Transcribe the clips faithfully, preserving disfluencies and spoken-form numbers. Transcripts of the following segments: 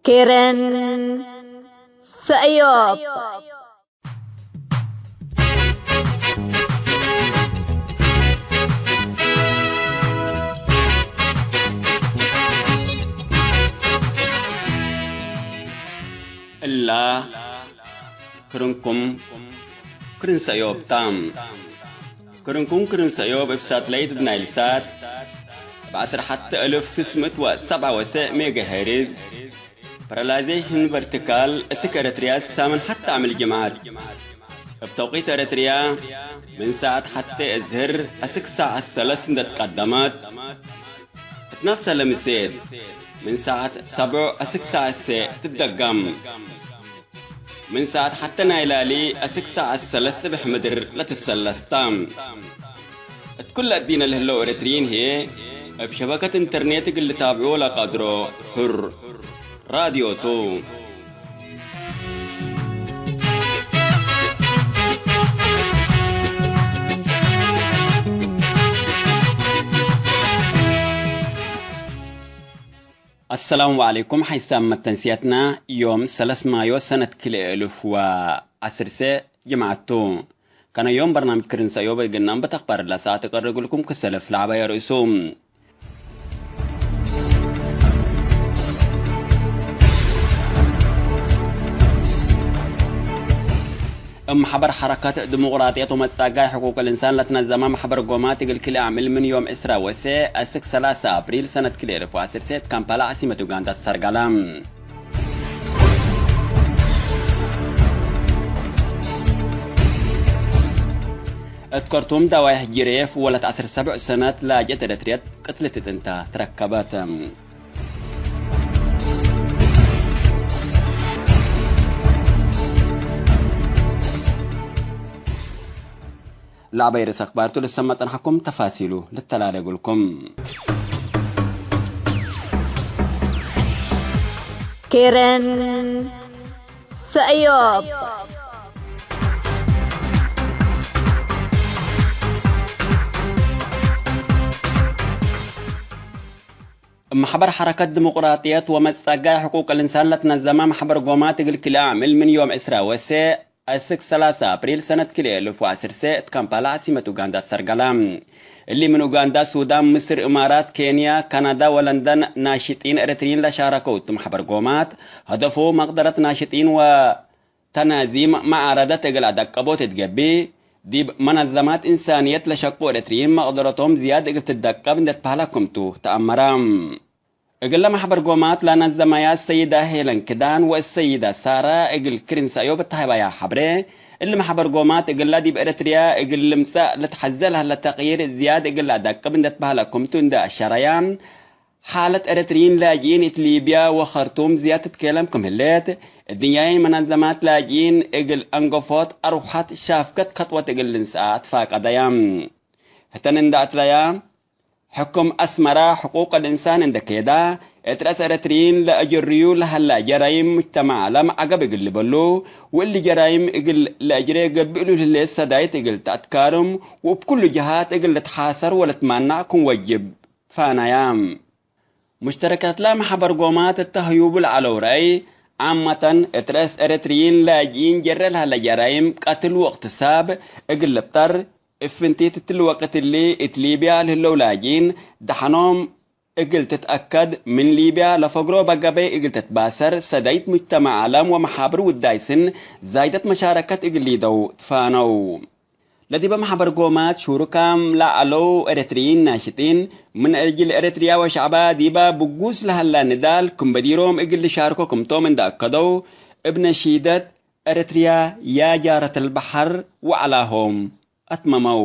ኬረን ሰእዮብ። እላ ክርንኩም ክርን ሰእዮብ ታ። ክርንኩም ክርን ሰእዮብ እብ ሳትላይት እብ ናይል ሳት እብ ዐስር ሐቴ እልፍ ስስ ምእት ወሰብዓ ወሰዕ ሜጋ ሄርዝ ፓራላይዜሽን ቨርቲካል እስክ ኤረትርያ ሳምን ሐቴ ዓምል ጅምዐት እብ ተውቂት ኤረትርያ ምን ሳዐት ሐቴ እዝህር አስክ ሳዐት ሰለስ እንዴ ትቀደመት፣ እት ነፍሰ ለምሴት ምን ሳዐት ሰብዕ አስክ ሳዐት ሴዕ ትትደገም። ምን ሳዐት ሐቴ ናይ ላሊ አስክ ሳዐት ሰለስ ጽብሕ ምድር ለትሰለስ ተ። እት ኩለ እዲነ ለህለው ኤረትርዪን ህዬ እብ ሸበከት ኢንተርኔት እግል ልታብዕዎ ለቀድሮ ሑር ራድዮ ቱ። አሰላሙ ዐለይኩም። ሐይሳም መተንስያትና ዮም ሰለስ ማዮ ሰነት ክልኤ እልፍ ወዐስር ሴዕ ጅምዐት ቱ። ከነ ዮም በርናምጅ ክርን ሰእዮብ እግልናም በተክባር ለሰዓት እቀርግልኩም ክሰልፍ ለዐባየ ርእሱ። እብ መሕበር ሐረከት ድሙቅራጥየት ወመጻጋይ ሕቁቅ ልእንሳን ለትነዘመ መሕበር ጎማት እግል ክልኤ ዓምል ምን ዮም ዕስራ ወሴዕ አስክ ሰላሳ አፕሪል ሰነት ክልኤ እልፍ ወዐስር ሴዕ እት ካምፓላ ዓሲመት ኡጋንዳ ተሰርገለ። እት ከርቱም ዳዋይሕ ጅሬፍ ወለት ዐስር ሰብዕ ሰነት ላጅአት ኤረትርየት ቅትልት እት እንተ ትረከበት። ለዐባይ ርእስ አክባርቱ ልሰመ ጸንሐኩም ተፋሲሉ ልተላሌ እግልኩም። ኬረን ሰእዮብ። እብ መሕበር ሐረከት ዲሞቅራጥየት ወመጸጋይ ሕቁቅ ልእንሳን ለትነዘመ መሕበር ጎማት እግል ክልኤ ዓምል ምን ዮም ዕስራ ወሴዕ አስክ ሰላሳ አፕሪል ሰነት ክልኤ እልፍ ወዐስር ሴዕ እት ካምፓላ ዓሲመት ኡጋንዳ ተሰርገለ። እሊ ምን ኡጋንዳ፣ ሱዳን፣ ምስር፣ እማራት፣ ኬንያ፣ ካናዳ ወለንደን ናሽጢን ኤረትርዪን ለሻረከው እቱ መሕበር ጎማት፣ ሀደፎ መቅደረት ናሽጢን ወ ተናዚም መዓረደት እግል አደቀቦት እት ገብእ፣ ዲብ መነዘማት እንሳንየት ለሸቁ ኤረትርዪን መቅደረቶም ዝያድ እግል ትደቀብ እንዴ ትበህለ ክምቱ ተአመረ። እግለ መሕበር ጎማት ለነዘመያ ሰይዳ ሄለን ክዳን ወሰይዳ ሳራ እግል ክርን ሰእዮብ እት ሀበያ ሐብሬ፣ እሊ መሕበር ጎማት እግለ ዲብ ኤረትርያ እግል ልምጸእ ለትሐዜ ለሀለ ተቅዪር ዝያድ እግል ለአደቅብ እንዴ ትበህለ ክምቱ እንዴ አሸረያ፣ ሓለት ኤረትርዪን ላጅኢን እት ሊብያ ወኸርቱም ዝያድ ትትኬለም ክም ህሌት፣ እድንያይ መነዘማት ላጅኢን እግል አንገፎት አርወሐት ሻፍገት ከጥወት እግል ልንሰአ ትፋቀደያ። ህተን እንደ አትለያ፣ ሕኩም አስመራ ሕቁቅ ልእንሳን እንደ ኬዳ፣ እት ረአስ ኤረትርዪን ለአጀርዩ ለሀላ ጀራይም ሙጅተማዕ ዓለም ዐገብ እግል ልበሉ፣ ወእሊ ጀራይም እግል ለአጅሬ ገብእ እሉ ለህሌት ሰዳይት እግል ተአትካርም፣ ወእብ ኩሉ ጀሃት እግል ልትሓሰር ወልትመናዕ ክም ወጅብ ፋናያ። ሙሽተረካትላ መሕበር ጎማት እተ ህዩቡ ለዐለው ረአይ፣ ዓመተን እት ረአስ ኤረትርዪን ላጅኢን ጀረ ለሀለ ጀራይም ቀትል ወእቅትሳብ እግል ልብጠር፣ እብ ፍንቲት እትሊ ወቅት እሊ እት ሊብያ ለህለው ላጅኢን ደሐኖም እግል ትትአከድ፣ ምን ሊብያ ለፈግሮ በገበይ እግል ትትባሰር፣ ሰዳይት ሙጅተማዕ ዓለም ወመሓብር ውዳይ ስን ዛይደት መሻረከት እግል ሊደው ትፋነው። ለዲበ መሕበር ጎማት ሹሩካም ለዐለው ኤረትርዪን ናሽጢን፣ ምን አጅል ኤረትርያ ወሸዕባ ዲበ ብጉስ ለሀላ ንዳል ክም በዲሮም እግል ልሻርኮ ክምቶም እንደ አከደው፣ እብ ነሺደት ኤረትርያ ያ ጃረት አልበሐር ወዐላሆም አትመመው።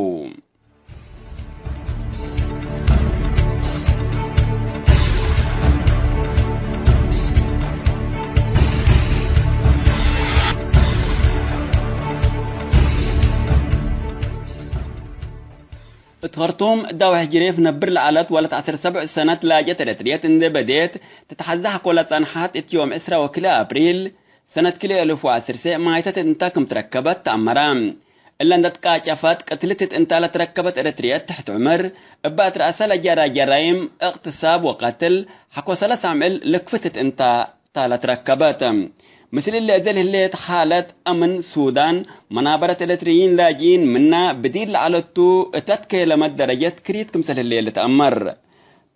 እት ኸርቱም ዳውሕ ጅሬፍ ነብር ለዐለት ወለት ዐስር ሰብዕ ሰነት ላጀት ኤረትርየት እንዴ በዴት ትትሐዘ ሐቆ ለጸንሐት፣ እት ዮም ዕስራ ወክልኤ አፕሪል ሰነት ክልኤ እልፍ ወዐስር ሴዕ ማይተት እንተ ክም ትረከበት ተአመረ። እለ እንዴ ትቃጨፈት ቅትልት እት እንተ ለትረከበት ኤረትርየት ትሕት ዑምር፣ እበ እት ረአሰ ለጀራ ጀራይም እቅትሳብ ወቀትል ሐቆ ሰለስ አምዕል ልክፍት እት እንተ ታ ለትረከበት። ምስል እሊ እዘል ህሌት ሓለት አምን ሱዳን፣ መናበረት ኤረትርይን ላጅኢን ምና ብዲር ለዐለቱ እተ ትኬለመት ደረጀት ክሪት ክምሰል ህሌት ልትአመር።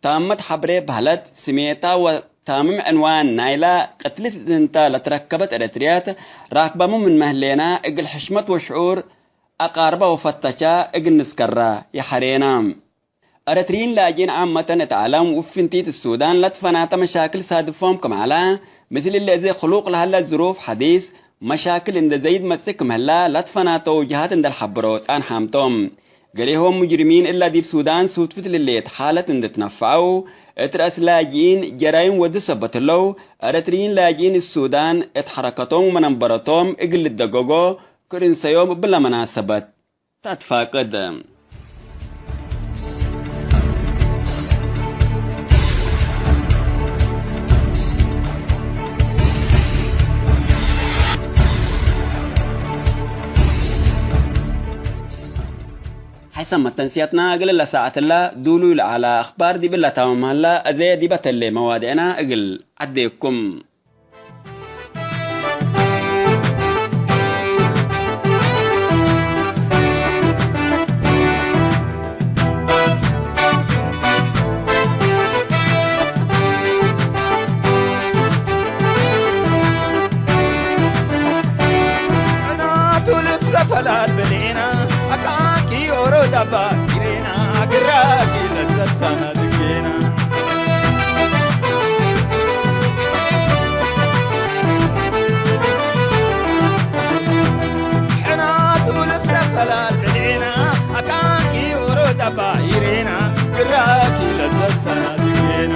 ታመት ሐብሬ በህለት፣ ስሜታ ወታምም ዕንዋን ናይላ ቅትልት እንተ ለትረከበት ኤረትርያት፣ ራክበሙ ምንመ ህሌና፣ እግል ሕሽመት ወሽዑር አቃርበ ወፈተቻ እግል ንስከራ ይሐሬና። ኤረትርይን ላጅኢን ዓመተን እት ዐለም ወፍንቲት ሱዳን ለትፈናተ መሻክል ሳድፎም ክም ዐለ፣ ምስል እሊ እዜ ክሉቅ ለሀለ ዝሩፍ ሐዲስ መሻክል እንደ ዘይድ መጽእ ክም ህላ ለትፈናተው ጀሃት እንደ ለሐብሮ ጻንሓም ቶም። ገሌሆም ሙጅሪሚን እለ ዲብ ሱዳን ሱድፍት ልሌት ሓለት እንደ ትነፈዐው፣ እት ረአስ ላጅኢን ጀራይም ወዱ ሰበት ህለው፣ ኤረትርይን ላጅኢን እት ሱዳን እት ሐረከቶም ወመነንበረቶም እግል ልደገጎ ክርእንሰዮም እብለ መናሰበት። ተትፋቅድ። ሐይሰ መተንስያትና እግል ለሳዐትላ ዱሉይ ለዐላ አኽባር ዲብ ለታምም ሀላ፣ አዜ ዲበ ተሌ መዋድዕና እግል ዐዴኩም። ሕናቱ ልብሰ ፈላል ብሌና፣ አካኪ ኦሮ ዳባ ጊሬና፣ ግራኪ ለዘሳና ዝጌና። ሕናቱ ልብሰ ፈላል ብሌና፣ አካኪ ኦሮ ዳባ ጊሬና፣ ግራኪ ለዘሳና ዝጌና።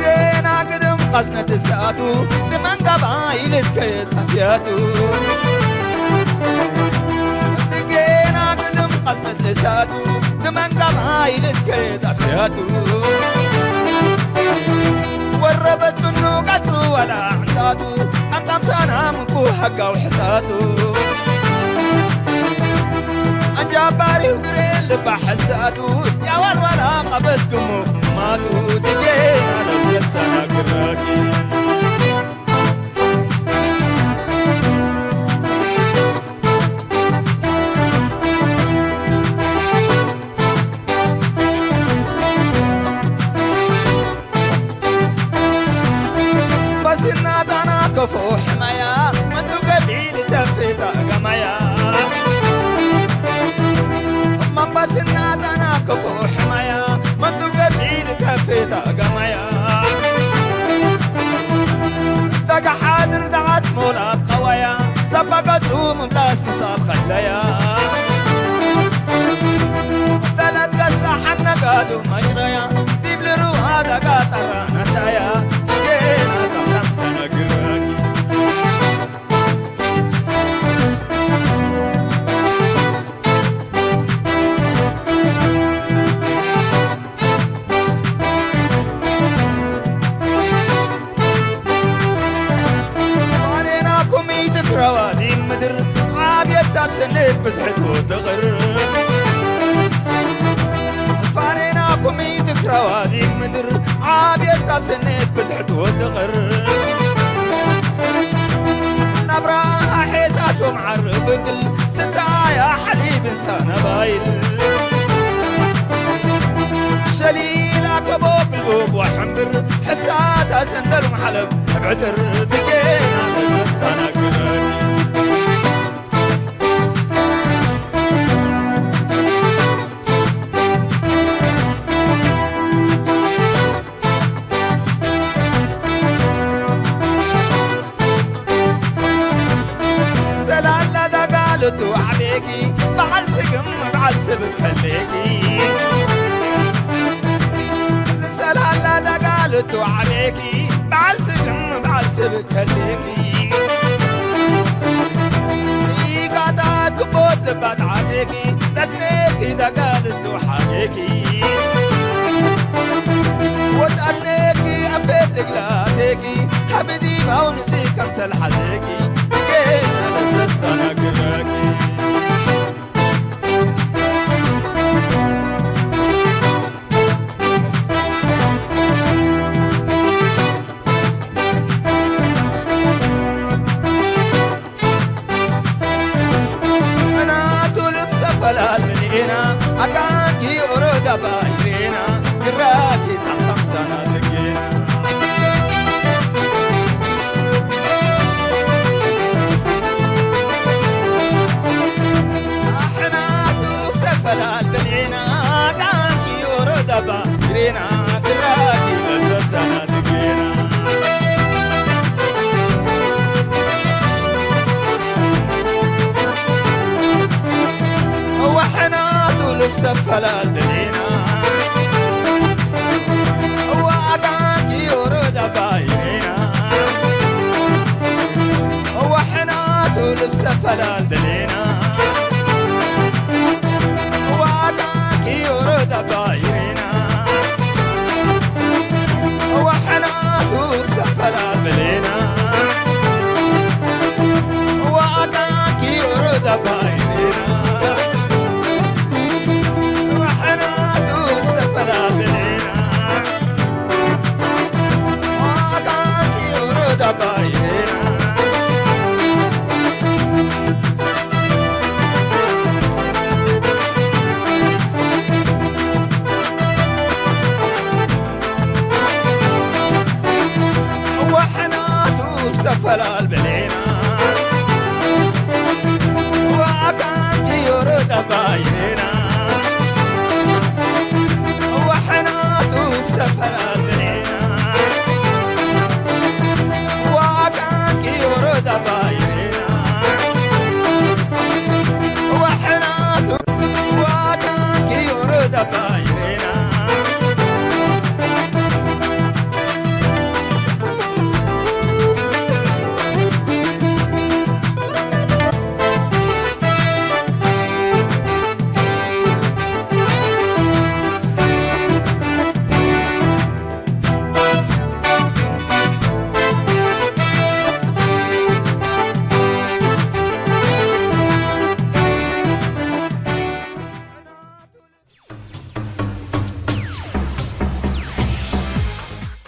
ጌና ግድም ቀስነት እሳቱ፣ ድመን ገባይል እስከ ጣፍያቱ። ጌና ግድም ቀስነት እሳቱ፣ ድመን ገባይል እስከ ጣፍያቱ። ወረበት ምኑ ቀጽ ወላ ዕንታቱ፣ ቀምጣም ሰላም እኩ ሀጋው ሕሳቱ። አንጃባሪው ግሬ ልባ ሕሳቱ፣ ያዋል ዋላ ቀበት ግሙ ማቱ፣ ትጌና ለዘሳና ግራኪ። በስናታና ከፎ ሕመያ፣ መንቱ ገቢል ተፌታ ገመያ። እማም በስናታና ከፎ ሕመያ፣ መንቱ ገቢል ተፌታ ገመያ። ደጋ ሓድር ደዓት ሞላት ቀወያ፣ ሰባቀቱ ምብላስ ምሳል ኸለያ። ደለት ገሳ ሐነጋዱ መጅረያ፣ ዲብ ልሩሃ ደጋ ጠራ ነሳያ፣ ጌና ጠምጠም ሰነግራኪ። ፋሬናኩም ኢትክረዋ ዲብ ምድር፣ ዓብየት ታብ ሰኔት ብዝሕት ወትቅር። ፋሬናኩም ኢትክረዋ ዲብ ምድር፣ ዓብየት ታብ ሰኔት ብዝሕት ወትቅር። ነብራ ሔሳሶም ዓርብ እግል ስታያ ሐሊብ እንሳነ ባይል። ሸሊላ ከቦ ግልቡብ ወሐምብር፣ ሕሳታ ሰንደሉም ሐለብ እብ ዕጥር፣ ትጌና ለዘሳና ግራኪ። ሰላላ ዳጋልቱ ዓቤኪ፣ በዓል ስግም በዓል ስብብ ከሌኪ። ሰላላ ዳጋልቱ ዓቤኪ፣ በዓል ስግም በዓል ስብብ ከሌኪ። ኢጋጣ ክቦት ልባት ዓዜኪ፣ ለስኔኪ ደጋልቱ ሓጌኪ፣ ወድ አስኔኪ አቤት እግላቴኪ፣ ሐብዲ ማውንሲ ከምሰል ሐዜኪ፣ ጌና ለተሳና ግራኪ። ሕናቱ ልብሰ ፈላል ምንኤና፣ አካንኪ ኦሮዳ ባይሬና፣ ግራኪ ታምሳና ትጌና። አሕናቱ ልብሰ ፈላል ምንኤና፣ አካንኪ ኦሮዳ ባይሬና፣ ግራኪ ለተሳና ትጌና። ወሕናቱ ልብሰ ፈላል ደሌና፣ ወአካኪ ኦሮዳ ባይሬና። ወሕናቱ ልብሰ ፈላል ደሌና፣ ወአካኪ ኦሮዳ ባይሬና። ወሕናቱ ልብሰ ፈላል ደሌና፣ ወአካኪ ኦሮዳ ባይሬና። ወሕናቱ ሰፈላል በሌና ወአካኪ ኦሮዳ ባይሬና። ወሕናቱ ሰፈላል በሌና ወአካኪ ኦሮዳ ባይሬና። ወሕናቱ ወአካኪ ኦሮዳ ባይሬና።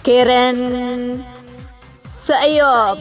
ኬረን ሰእዮብ።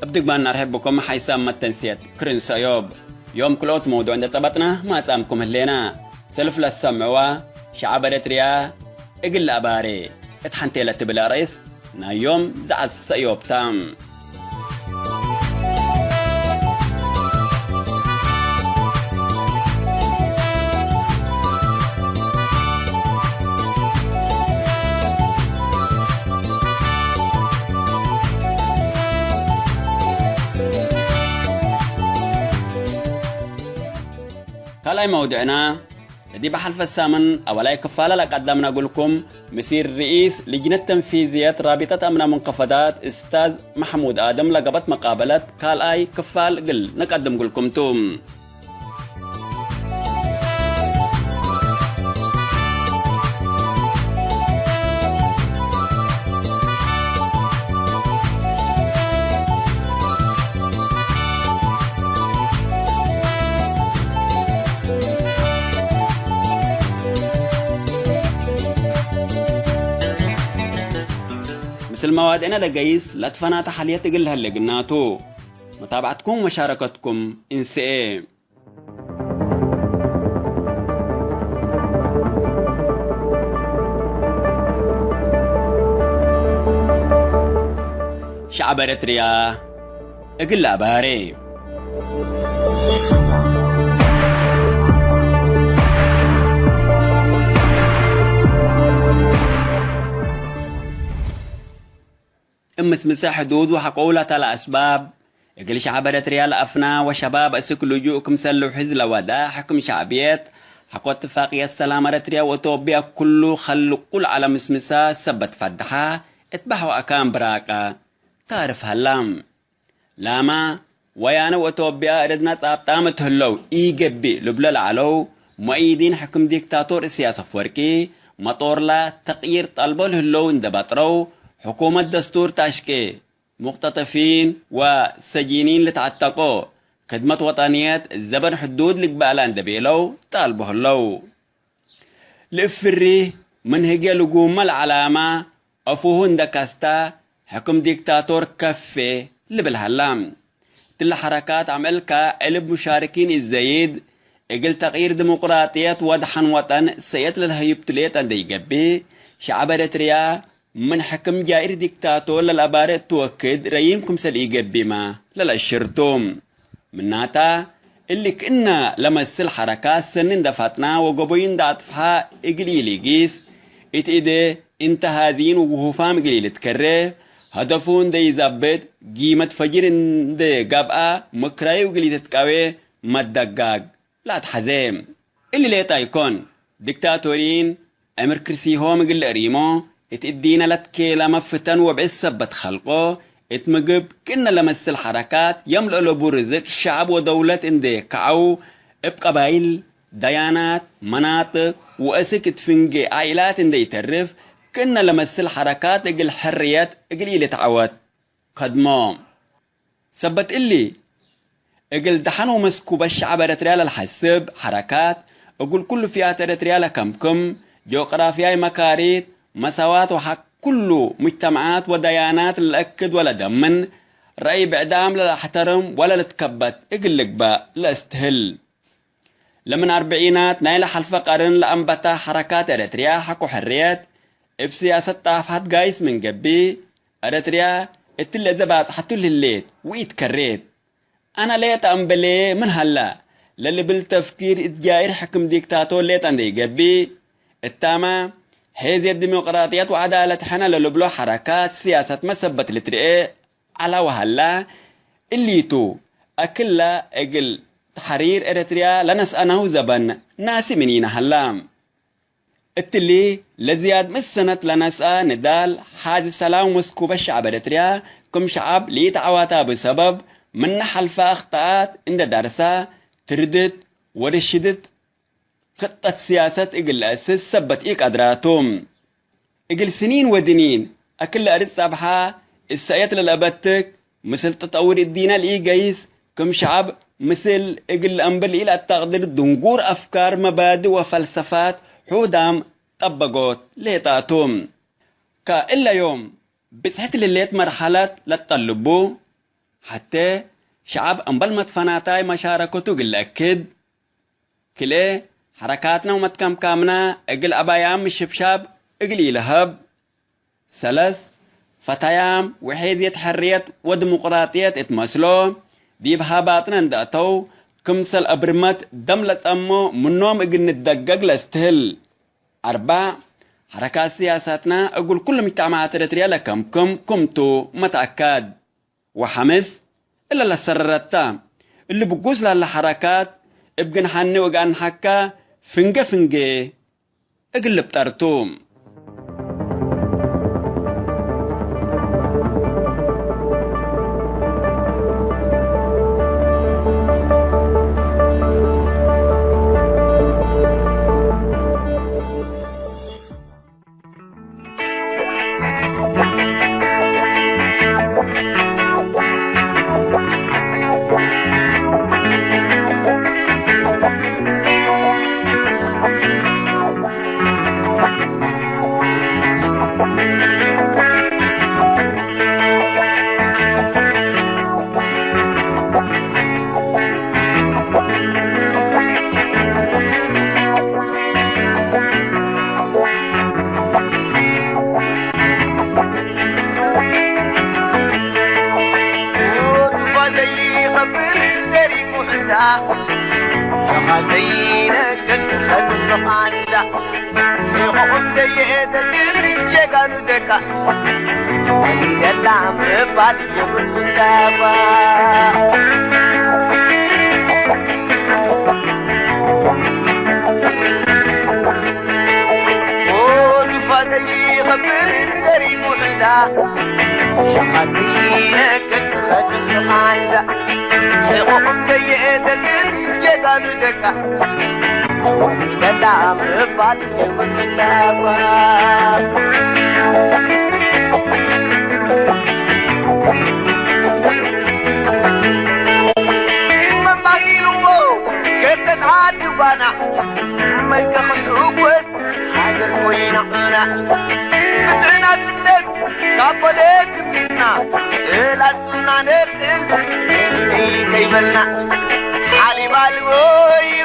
እብ ድግማን ነርሕብ ብኩም ሓይሳም መተንስየት ክርን ሰእዮብ። ዮም ክልኦት መውዱዕ እንዴ ጸበጥና ማጻምኩም ህሌና። ሰልፍ ለሰምዕዋ ሸዐብ ኤረትርያ እግል ለአባሬ እት ሐንቴ ለትብል አርእስ ናይ ዮም ዘዐት ሰእዮብ ተ። ካልኣይ መውዱዕና፣ ለዲብ ሐልፈት ሳምን አወላይ ክፋለ ለቀደምነ እግልኩም፣ ምሲር ርኢስ ልጅነት ተንፊዝየት ራቢጠት አምነ ሙንከፈዳት እስታዝ መሕሙድ አደም ለገብአት መቃበለት ካልኣይ ክፋል እግል ነቀድም እግልኩም ቱ። ምስል መዋድዕነ ለገይስ ለትፈናተ ሐልየት እግል ለሀሌ ግናቱ። መታብዐትኩም ወመሻረከትኩም እንስኤ። ሸዐብ ኤረትርያ እግል ለአባሬ። እምስምሰ ሕዱድ ወሐቆውላታ ለአስባብ፣ እግል ሸዐብ ኤረትርያ ለአፍና ወሸባብ አስክ ልጁእ ክምሰል ልውሕዝ ለወዳ ሕክም ሸዕብየት፣ ሐቆ እትፋቅየት ሰላም ኤረትርያ ወእቶብያ ክሉ ከልቁ ለዐለ ምስምሳ ሰበት ፈድሐ፣ እት በሐው አካን ብራቀ። ታርፍ ሀላ። ላመ ወያነ ወእቶብያ እርድና ጻብጣም እት ህለው ኢገብእ ልብሎ ለዐለው ሙአይዲን ሕክም ዲክታቶር እስያስ አፍወርቂ፣ መጦርላ ተቅዪር ጠልቦ ለህለው እንዴ በጥረው፣ ሕኩመት ደስቱር ታሽቄ፣ ሙቅተጠፊን ወሰጂኒን ልትዐተቆ፣ ክድመት ወጠንየት ዘበን ሕዱድ ልግበአላ እንዴ ቤለው ጣልቦ ህለው። ለእፍሪህ ምን ህግየ ልጉመ ለዐላመ አፉሁ እንደ ከስተ፣ ሕክም ዲክታቶር ከፌ ልብል ሀላ። እትለ ሐረካት አምዕልከ ዕልብ ሙሻርኪን ኢዘይድ፣ እግል ተቅዪር ዲሞቅራጥየት ወደሐን ወጠን ሰእየት ለልሀዩብቱ ሌጠ እንደ ኢገብእ፣ ሸዐብ ኤረትርያ ምን ሕክም ጃኢር ዲክታቶር ለለአባሬ እቱ ወክድ ረዪም ክምሰል ኢገብእመ ለለአሽርቱ። ምናተ፣ እሊ ክእነ ለመስል ሐረካት ሰኒ እንደ ፈጥና ወገበዩ እንደ አጥፍሐ እግል ኢሊጊስ፣ እት እዴ እንተ ሃዚን ወጉሁፋም እግል ኢልትከሬ፣ ሀደፉ እንደ ኢዘብጥ፣ ጊመት ፈጅር እንደ ገብአ፣ ምክራዩ እግል ኢትትቀዌ መደጋግ ለአትሐዜ። እሊ ሌጠ ኢኮን፣ ዲክታቶሪን ዕምር ክርሲሆም እግል ለእሪሞ፣ እት እዲነ ለትኬለመ ፍተን ወብዕድ ሰበት ከልቆ፣ እት ምግብ ክእነ ለመስል ሐረካት የም ለአለቡ ርዝቅ ሸዐብ ወደውለት እንዴ ከዐው፣ እብ ቀባይል፣ ደያናት፣ መናጥቅ ወእስክ እት ፍንጌ ዓኢላት እንዴ ኢተርፍ፣ ክእነ ለመስል ሐረካት እግል ሕርየት እግል ኢልትዐወት ከድሞ። ሰበት እሊ፣ እግል ደሐን ወመስኩበት ሸዐብ ኤረትርያ ለልሐስብ ሐረካት፣ እግል ኩሉ ፊያት ኤረትርያ ለከምክም፣ ጂኦግራፍያይ መካሪት፣ መሳዋት ወሐቅ ኩሉ ሙጅተመዓት ወደያናት ለለአክድ ወለደምን፣ ረአይ ብዕዳም ለለአሕተርም ወለልትከበት እግል ልግበእ ለእስትህል። ለምን አርብዒናት ናይለ ሐልፈ ቀርን ለአንበታ ሐረካት ኤረትርያ ሐቆ ሕርየት፣ እብ ስያሰት ጣፍሐት ጋይስ ምን ገብእ፣ ኤረትርያ እትለ እዘ ባጽሐቱ ለህሌት ወኢትከሬት። አነ ሌጠ እምበሌ ምን ሀላ ለልብል ተፍኪር እት ጃኢር ሕክም ዲክታቶር ሌጠ እንዴ ኢገብእ፣ እታመ ሔዝየት ዲሞቅራጥየት ወዐዳለት ሕነ ለልብሎ ሐረካት ስያሰትመ ሰበት ልትርኤ ዐለ ወሀላ፣ እሊቱ፣ አክለ እግል ተሕሪር ኤረትርያ ለነስአናሁ ዘበን ናሲ ምኒነ ሀላ። እትሊ፣ ለዝያድ ምእት ሰነት ለነስአ ንዳል ሓዚ ሰላም ወመስኩበት ሸዐብ ኤረትርያ፣ ክም ሸዐብ ለኢተዐዋታ እብ ሰበብ፣ ምነ ሐልፈ አክጠኣት እንዴ ዳርሳ፣ ትርድት ወርሽድት ክጠት ስያሰት እግል ለአስስ ሰበት ኢቀድራቱ። እግል ስኒን ወድኒን አክል ለአርድ ጸብሐ እሰእየት ለለአበትክ፣ ምስል ተጠውር እዲነ ለኢገይስ፣ ክም ሸዐብ ምስል እግል ለአንብር ለኢለአተቅድር ድንጉር አፍካር፣ መባድእ ወፈልሰፋት ሑዳም ጠበጎት ሌጣቱ። ከእለ ዮም ብጽሕት ለህሌት መርሐለት ለትጠልቡ፣ ሐቴ ሸዐብ እምበል መትፈናታይ መሻረከቱ እግል ለአክድ፣ ክልኤ ሐረካትነ ወመትከምካምነ እግል አባያም ምሽብሻብ እግል ኢለሀብ። ሰለስ፣ ፈታያም ወሔዝየት ሕርየት ወድሞቅራጥየት እት መስሎ ዲብ ሀባጥነ እንደ አተው፣ ክምሰል አብርመት ደም ለጸሞ ምኖም እግል ንደገግ ለእስትህል። አርባዕ፣ ሐረካት ስያሳትነ እግል ኩሉ ምጅተማዓት ኤረትርያ ለከምክም ክምቱ መትአከድ። ወሐምስ፣ እለ ለሰረረተ እሊ ብጉስ ላለ ሐረካት እብ ግንሐኒ ወጋንሐከ ፍንጌ ፍንጌ እግል ልብጠር ቱ። ሰማተይነ ከስፈት ፈቃንዛ ሸይኹም ደየኤተ ግን ጀጋኑ ደቃ ወሊደላ ምባል የብሉ ዳባ። ወዱፋተይ ኸብር ዘሪቡ ሕዛ ሸማተይነ ከስፈት ፈቃንዛ ሸይኹም ደየኤተ ግን ጀጋኑ ደቃ ወሊደላ ምባል መባሂልዎ ገርተት ዓዲ ጓና መልከ ክሕጎት ሃገር ኮይና ዑና ፍትሕና ጽነት ካብ ወደት እምኒትና እላጽና ነልዕል እምኒ ከይበልና ሓሊብ ኣልቦ እዩ።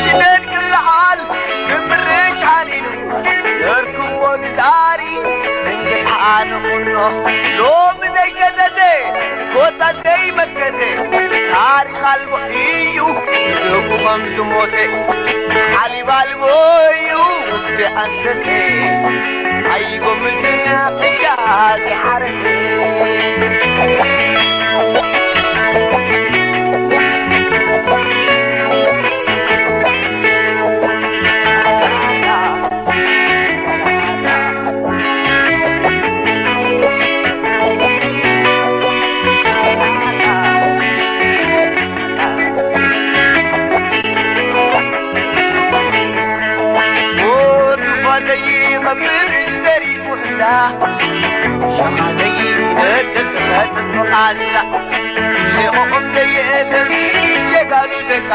ሽደድ ክልዓል ክምርሽ ሓኒኑ ነርክቦ ንዛሪ እንግድሓ ንኹኖ ሎሚ ዘይገዘተ ቦታ ዘይመከተ ታሪኽ ኣልቦ እዩ ንደቁ ከም ዝሞተ ሓሊብ ኣልቦ እዩ። ዘኣንሰሴ ኣይጎምድና ቅጃ ዝሓረሰ ወዱ ፋደይ ኸብር ዘሪ ጉሕዛ ሸማደይ ደቅስ ፈትፍቃዛ ሸቆቆም ደየተኒ ጀጋኑ ደቃ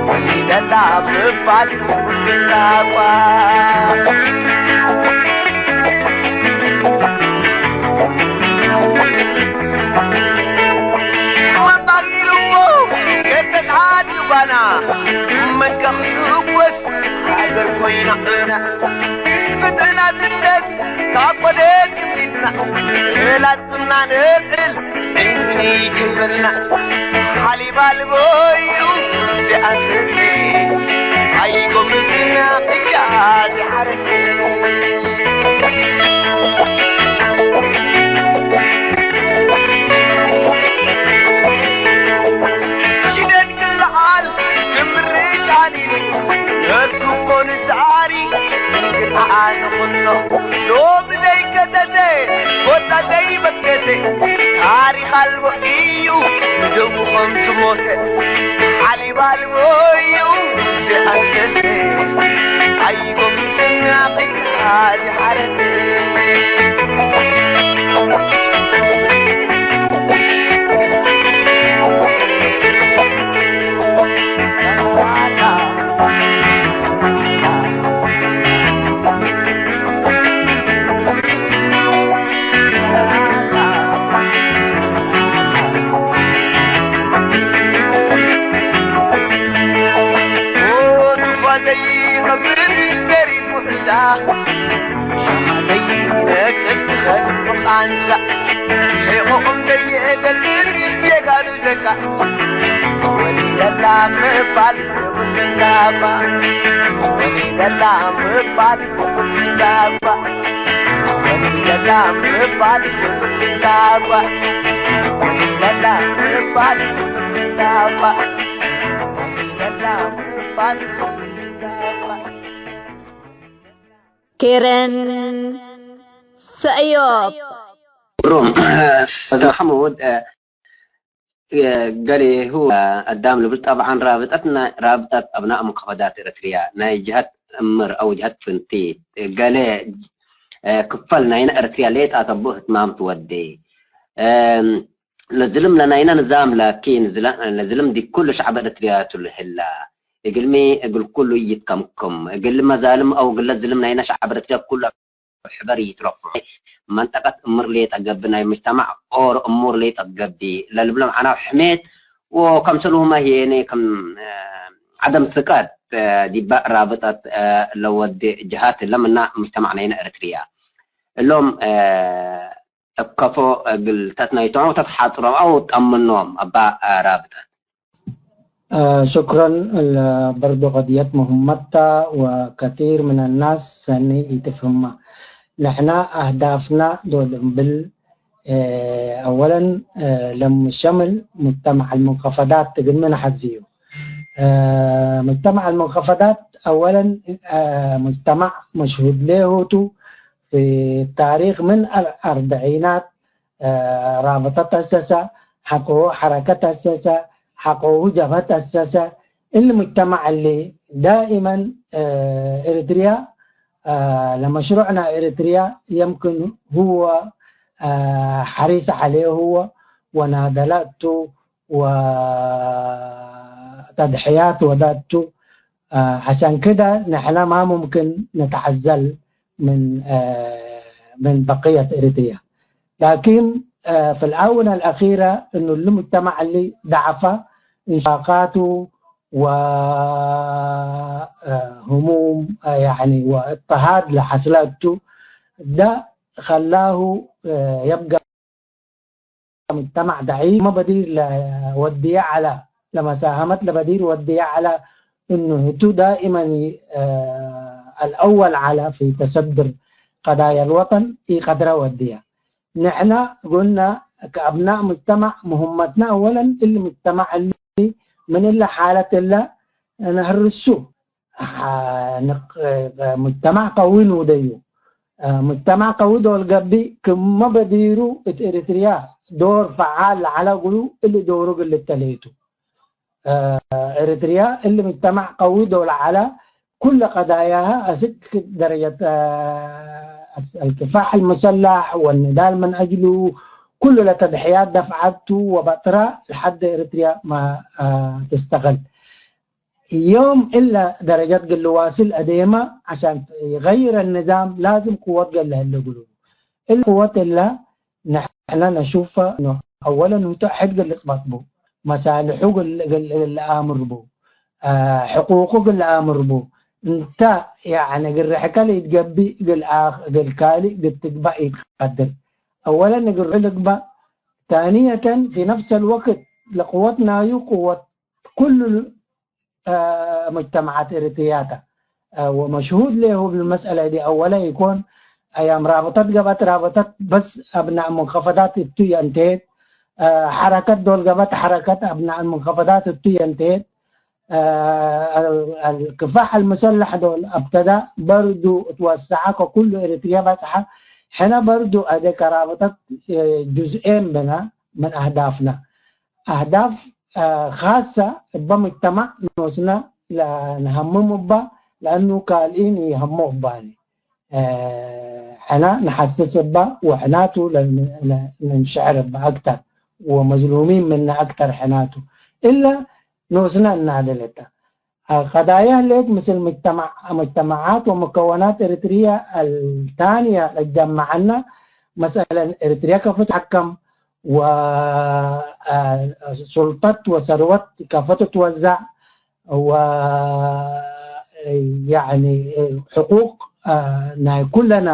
ወሊደላ ምባል ይውልናኳ መባጊልዎ ከተቃድ ጓና መንቀፍ ይወስ ሃገር ኮይና እነ ፍትሕና ዝነት ካብ ወደት ግቢትና እላትና ንልዕል እኒ ከይበልና ሓሊብ ኣልቦ እዩ ዝኣንስሲ ኣይጎምትና እጃ ዝሓረስ ሽደት ክልዓል ክምርጭ ኣሊኒ ነርክቦ ንስኣሪ እንግድዓ ንኹኖ ሎሚ ዘይከተተ ኮታ ዘይበከተ ታሪኽ ኣልቦ እዩ ንደሙ ከም ዝሞተ ሓሊብ ኣልቦ እዩ ዝኣንሰሰ ኣይጎምትና ቅድሚ ሓረሰ ሸማተይ ነቅስ ኸድፍ ቃንዛ ሼቆ እምደይ እደልል ጀጋኑ ደቃ ወሊደላ ምባል ይብልላባ ወሊደላ ምባል ይብልላባ ወሊደላ ምባል ይብልላባ ወሊደላ ምባል ይብልላባ ወሊደላ ምባል ይብልላባ። ኬረን ሰእዮብ። ግሩም። ኡስታዝ መሐሙድ፣ እ፣ ገሌሁ አዳም ልብል ጠብዓን ራብጠትና፣ ራብጠት አብናእ ሙንከፈዳት ኤረትርያ ናይ ጀሀት እምር አው ጀሀት ፍንቲት፣ ገሌ፣ እ፣ ክፈል ናይነ ኤረትርያ ሌጣ ተቡ ህትማም ትወዴ። እም፣ ለዝልም ለናይነ ንዛም ላኪን ዝለ-፣ ለዝልም ዲብ ኩሉ ሸዕብ ኤረትርያ ቱ ለህላ። እግልሚ እግል ኩሉ ኢይትከምክም። እግል መዛልም አው እግለ ዝልም ናይነ ሸዕብ ኤረትርያ ኩሉ አብ ሕበር ኢይትረፍዑ። መንጠቀት እሙር ሌጠ ገብእ፣ ናይ ሙጅተማዕ ኦሮ እሙር ሌጠ ገብእ ለልብሎም ዐናው ሕሜት ወከምሰልሁመ ህዬነ ክም፣ እ፣ ዐደም ስቀት፣ እ፣ ዲበ ራብጠት፣ እ፣ ለወዴ ጀሃት እለ ምና ሙጅተማዕ ናይነ ኤረትርያ። እሎም፣ እ፣ እብ ከፎ እግል ተትነይቶም አው ተትሓጥሮም አው ጠምኖም እባ ራብጠት። አ፣ ሽክረን። ለ-፣ በርዶ ቀድየት ሙህመት ተ ወከቲር ምን አናስ ሰኒ ኢትፍህማ። ንሕና አህዳፍና ዶል እምብል፣ አ፣ አወለን፣ አ፣ ለምሸምል ሙጅተማዕ አልሙንከፈዳት እግልሚ ነሐዝዩ። አ፣ ሙጅተማዕ አልሙንከፈዳት አወለን፣ አ፣ ሙጅተማዕ መሽሁድ ሌሁ ቱ ፊ ታሪክ ምን አልአርበዒናት አ፣ ራብጠት አሰሰ፣ ሐቆሁ ሐረከት አሰሰ፣ ሐቆሁ ጀብሀት አሰሰ። እሊ ሙጅተማዕ እሊ ዳኢመን፣ አ፣ ኤሪትርያ፣ አ፣ ለመሽሩዕ ናይ ኤሪትርያ የምክን ሁወ፣ አ፣ ሐሪስ ዐሌሁ ሁወ ወናደላቱ ወተድሕያት ወዳቱ። አ፣ ዐሻን ክደ ንሕነ ማ ሙምክን ንትዐዘል ምን፣ አ፣ ምን በቅየት ኤሪትርያ። ላኪን፣ አ፣ ፊ ልአውነ አልአኪረ እኑ እሊ ሙጅተማዕ እሊ ደዐፈ እንሽቃቃቱ ወ፣ አ፣ ህሙም፣ አ፣ ያዕኒ ወእጥሃድ ለሐስለ እቱ፣ ደ ኸላሁ፣ አ፣ የብቀ ሙጅተማዕ ደዒፍ መ በዲር ለወድየ ዐለ፣ ለመሳሀመት ለበዲር ወድየ ዐለ፣ እኑ ህቱ ዳኢመን፣ አ፣ አልአወል ዐለ ፊ ተሰድር ቀዳያ አልወጠን ኢቀድረ ወድየ። ንሕነ ጉና ከአብናእ ሙጅተማዕ ሙህመትና አወለን እሊ ሙጅተማዕ እሊ ምን እለ ሓለት እለ ነህርሱ። ሐ-፣ ንቅ-፣ ሙጅተማዕ ቀዊ ንውደዩ። አ፣ ሙጅተማዕ ቀዊ ዶል ገብእ ክመ በዲሩ እት ኤሪትርያ ዶር ፈዓል ለዐለ እግሉ እሊ ዶሩ እግል ልተሌቱ። አ፣ ኤሪትርያ እሊ ሙጅተማዕ ቀዊ ዶል ዐለ ኩለ ቀዳያሀ አስክ ደረጀት፣ አ፣ አልክፋሕ አልሙሰላሕ ወንዳል ምን አጅሉ ኩሉ ለተድሕያት ደፍዐቱ ወበጥራ ለሐድ ኤሪትርያ ማ፣ አ፣ ትስተቅል። ዮም እለ ደረጀት እግል ልዋስል አዴመ፣ ዐሻን ይገይር አልንዛም ላዝም ቅወት እግል ለህለ እግሉ። እሊ ቅወት እለ ንሕነ ነሹፈ እኑ አወለን ህቱ ሕድ እግል ልጽበጥ ቡ፣ መሳልሑ እግል፣ እግል፣ እግል ለአምር ቡ፣ አ፣ ሕቁቁ እግል ለአምር ቡ። እንተ፣ ያዕኒ፣ እግል ርሕቀ ለኢትገብእ እግል አክ-፣ እግል ካልእ እግል ትግበእ ኢትቀድር። አወለን እግል ርሑ ልግበእ፣ ታንየተን ፊ ነፍስ አልወቅት ለቅወት ናዩ ቅወት ኩሉ አ፣ ሙጅተመዓት ኤሪትርያተ፣ አ፣ ወመሽሁድ ሌሁ እብ መስአለ እዲ አወለ ኢኮን። አያም ራብጠት ገብአት ራብጠት በስ አብናእ ሙንከፈዳት እቱ የእንተሄት፣ አ፣ ሐረከት ዶል ገብአት ሐረከት አብናእ ሙንከፈዳት እቱ የእንተሄት። አ፣ አል-፣ አልክፋሕ አልሙሰለሕ ዶል አብተዳ በርዱ እትወሰዐ ከኩሉ ኤሪትርያ በጽሐ። ሕነ በርዱ አዜ ከራብጠት፣ አ፣ ጁዝኤን ብነ ምን አህዳፍነ። አህዳፍ፣ አ፣ ካሰ እበ ሙጅተማዕ ኖስነ ለነሀምም እባ፣ ለአኑ ካልኢን ኢሀሞ እባኒ። አ፣ ሕነ ነሐስስ እባ ወሕናቱ ለ-፣ ለ-፣ ለንሸዕር እባ አክተር ወመዝሉሚን ምነ አክተር ሕናቱ። እለ ኖስነ እናደለተ። አ፣ ቀዳያ ህሌት ምስል ሙጅተማዕ-፣ ሙጅተመዓት ወሙከወናት ኤሪትርየ አልታንየ ለጀመዐነ፣ መሰለን ኤሪትርየ ከፎ ትሐከም ወ፣ አ፣ ሱልጠት ወሰርወት ከፎ ትትወዘዕ ወ፣ ያዕኒ፣ ሕቁቅ፣ አ፣ ናይ ኩለነ፣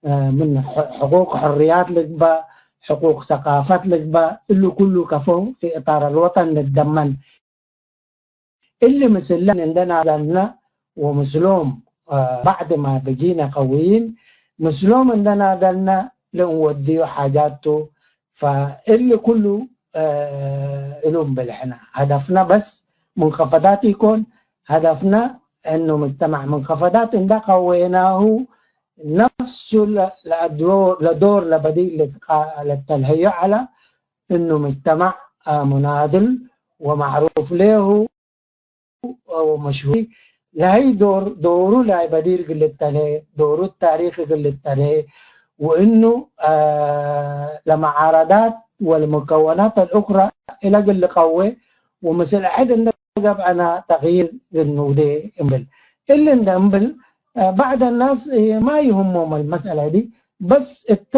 አ፣ ምን ሕ-፣ ሕቁቅ ሕርያት ልግበእ፣ ሕቁቅ ሰቃፈት ልግበእ፣ እሉ ኩሉ ከፎ ፊ እጣር አልወጠን ልደመን። እሊ ምስለን እንደ ናደልነ ወምስሎም፣ አ፣ ባዕድ ማ በጊነ ቀውይን፣ ምስሎም እንደ ናደልነ ለእንወድዩ ሓጃት ቱ። ፈእሊ ኩሉ፣ አ፣ እሉ እምብል ሕነ ሀደፍነ በስ ሙንከፈዳት ኢኮን፣ ሀደፍነ እኑ ሙጅተማዕ ሙንከፈዳት እንደ ቀዌናሁ ነፍሱ ለ-፣ ለአድሮ-፣ ለዶር ለበዲር ልትቃ-፣ ለተልሀዮ ዐለ። እኑ ሙጅተማዕ፣ አ፣ ሙናድል ወማዕሩፍ ሌሁ ወመሽሁር ለሀይ ዶር፣ ዶሩ ላይ በዲር እግል ልተሌ፣ ዶሩ ታሪክ እግል ልተሌ፣ ወእኑ፣ አ፣ ለመዓረዳት ወልሙከወናት አልኡክራ እለ እግል ልቀዌ፣ ወምስል ሕድ እንደ ገብአና ተግይር እግል ንውዴ እምብል። እሊ እንደ እምብል፣ አ፣ ባዕድ አናስ፣ እ፣ ማ ይህሞም አልመስአለ ዲ፣ በስ እተ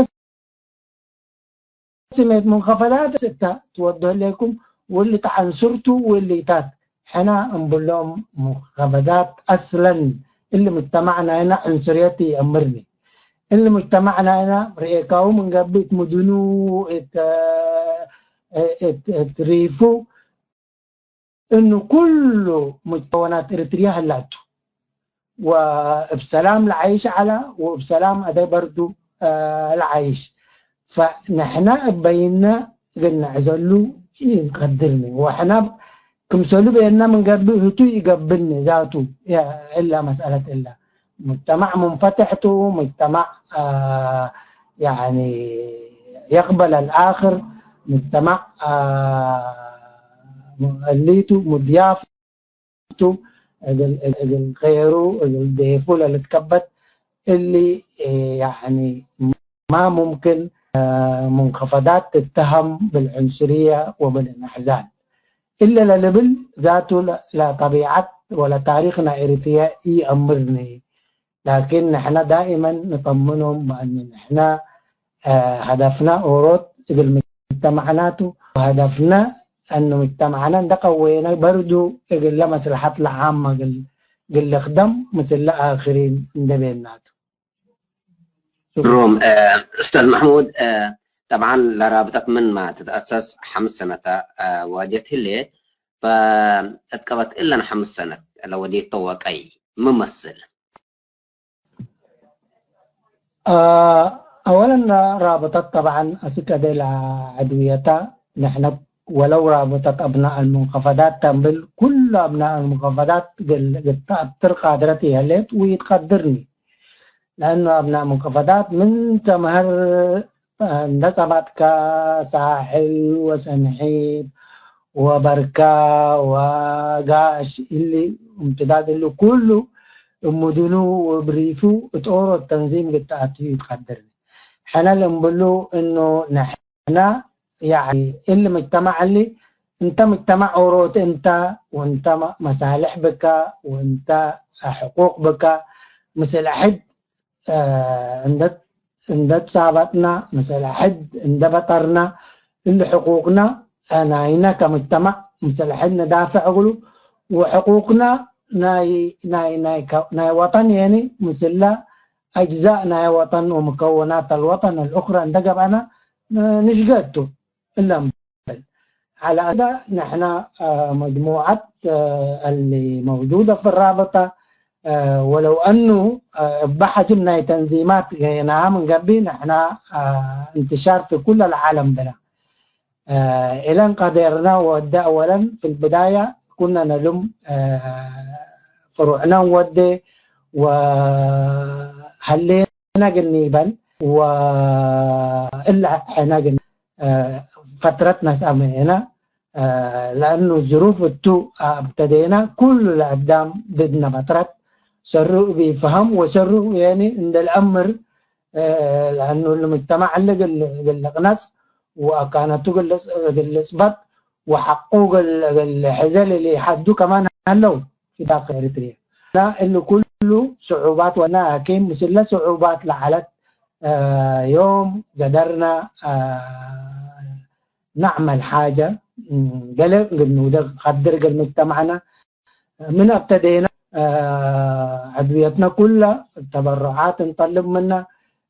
ስሜት ሙንከፈዳት እተ ትወዶ ህሌኩም፣ ወእሊ ተዐንሱር ቱ ወእሊ ኢታት። ሕነ እምብሎም ሙንከፈዳት አስለን እሊ ሙጅተማዕ ናይነ ዕንሱርየት ይአምርኒ። እሊ ሙጅተማዕ ናይነ ርኤካሁ ምን ገብእ እት ምዱኑ፣ እት፣ እት፣ እት ሪፉ፣ እኑ ኩሉ ሙጅተወናት ኤሪትርየ ህላቱ። ወእብ ሰላም ለዓይሽ ዐለ፣ ወእብ ሰላም አደ በርዱ፣ አ፣ ለዓይሽ። ፈንሕነ እበይነ እግል ነዕዘሉ ኢንቀድርኒ፣ ወሕነ ክምሰሉ ቤነ ምን ገብእ ህቱ ኢገብእኒ ዛቱ። ያ፣ እላ መስአለት እላ። ሙጅተማዕ ሙንፈትሕ ቱ፣ ሙጅተማዕ፣ አ፣ ያኒ፣ የቅበል አልአክር፣ ሙጅተማዕ፣ አ፣ እሊቱ፣ ሙድያፍ፣ ቱ፣ እግል፣ እግል ገይሩ፣ እግል ዴፉ ለልትከበት እሊ፣ እ፣ ያኒ ማ ሙምክን፣ እ፣ ሙንከፈዳት ትተሀም ብልዕንሱርየ ወብልእንዕዛል። እለ ለልብል ዛቱ ለ-፣ ለጠቢዐት ወለታሪክ ናይ ኤሪትርየ ኢአምርኒ። ላኪን ንሕነ ዳኢመን ንጠምኖም በእኑ ንሕነ፣ እ፣ ሀደፍነ ኦሮት እግል ሙጅተማዕና ቱ፣ ወሀደፍነ እኑ ሙጅተማዕነ እንደ ቀዌነ በርዱ እግለ መስለሐት ለዓመ እግል፣ እግል ልክደም ምስለ አክሪን እንደ ቤና ቱ። ሩም፣ እ፣ ኡስታዝ መሕሙድ፣ እ፣ ጠብዓን ለራብጠት ምንመ ትትአሰስ ሐምስ ሰነተ፣ እ፣ ወአድየት ህሌት፣ ፈእት ቀበት እለን ሐምስ ሰነት ለወዴቶ ወቀይ ሚ መስል? አ፣ አወለን ራብጠት ጠብዓን አስክ አዴ ለዐድውየታ፣ ንሕነ ወለው ራብጠት አብናእ አልሙንከፈዳት ተንብል፣ ኩሉ አብናእ አልሙንከፈዳት እግል፣ እግል ተአትር ቃድረት ይህሌት ወኢትቀድርኒ። ለእኑ አብናእ ሙንከፈዳት ምን ሰመህር እንደ ጸባጥካ ሳሕል ወሰንሒት ወበርካ ወጋሽ እሊ እምትዳድ እሊ ኩሉ እብ ምዱኑ ወእብ ሪፉ እት ኦሮት ተንዚም እግል ተአትዩ ኢትቀድር። ሕነ ልእንብሉ እኑ ንሕነ ያኒ እሊ ሙጅተማዕ እሊ እንተ ሙጅተማዕ ኦሮት እንተ ወእንተ መ-፣ መሳልሕ ብከ ወእንተ ሕቁቅ ብከ ምስል አሕድ እ፣ እንደ፣ እንደ ትሳበጥና፣ ምስል አሕድ እንደ በጠርና፣ እሊ ሕቁቅና፣ እ፣ ናይነ ከሙጅተማዕ ምስል አሕድ ንዳፍዕ እግሉ፣ ወሕቁቅና ናይ፣ ናይ፣ ናይ ከ-፣ ናይ ወጠን የኒ ምስለ አጅዛእ ናይ ወጠን ወሙከወናት አልወጠን አልኡክረ እንደ ገብአና፣ እ፣ ንሽገቱ። እለ ዐለ አስዳ ንሕነ፣ አ፣ መጅሙዐት፣ አ፣ እሊ መውጁደ ፊ ራብጠ፣ አ፣ ወለው አኑ፣ አ፣ እበ ሐጅም ናይ ተንዚማት ገይናሃ ምን ገብእ፣ ንሕነ፣ አ፣ እንትሻር ፊ ኩለ ለዓለም ብነ። አ፣ እለን ቀዴርነ ወደ አወለን ፊ ልብዳየ ኩነ ነሉም፣ አ፣ ፍሩዕነ እንወዴ ወሀሌነ ግኒ በል ወእለ ሕነ ግኒ ፈትረት ነስአ ምኔነ፣ ለእኑ ዝሩፍ እቱ አብተዴነ፣ ኩሉ ለአዳም ድድነ ፈትረት፣ ሰሩ እብ ኢፈሀም ወሰሩ የኒ እንደ ለአምር፣ ለእኑ ለሙጅተማዕ እሊ እግል፣ እግል ልቅነጽ ወአካነቱ እግል ልጽ-፣ እግል ልጽበጥ ወሐቁ እግል፣ እግል ሕዘ ለለኢሐዱ ከማን ሀለው ፊ ዳክል ኤሪትርየ። እና እሊ ኩሉ ስዑባት ወና ላኪን ምስለ ስዑባት ለዐለት፣ አ፣ ዮም ገደርና፣ አ፣ ነዕመል ሓጀ፣ እም፣ ገሌ እግል ንውዴ ቀድር እግል ሙጅተማዕና ምን አብተዴና፣ አ፣ ዐድውየትነ ኩለ ተበሩዓት እንጠልብ ምነ፣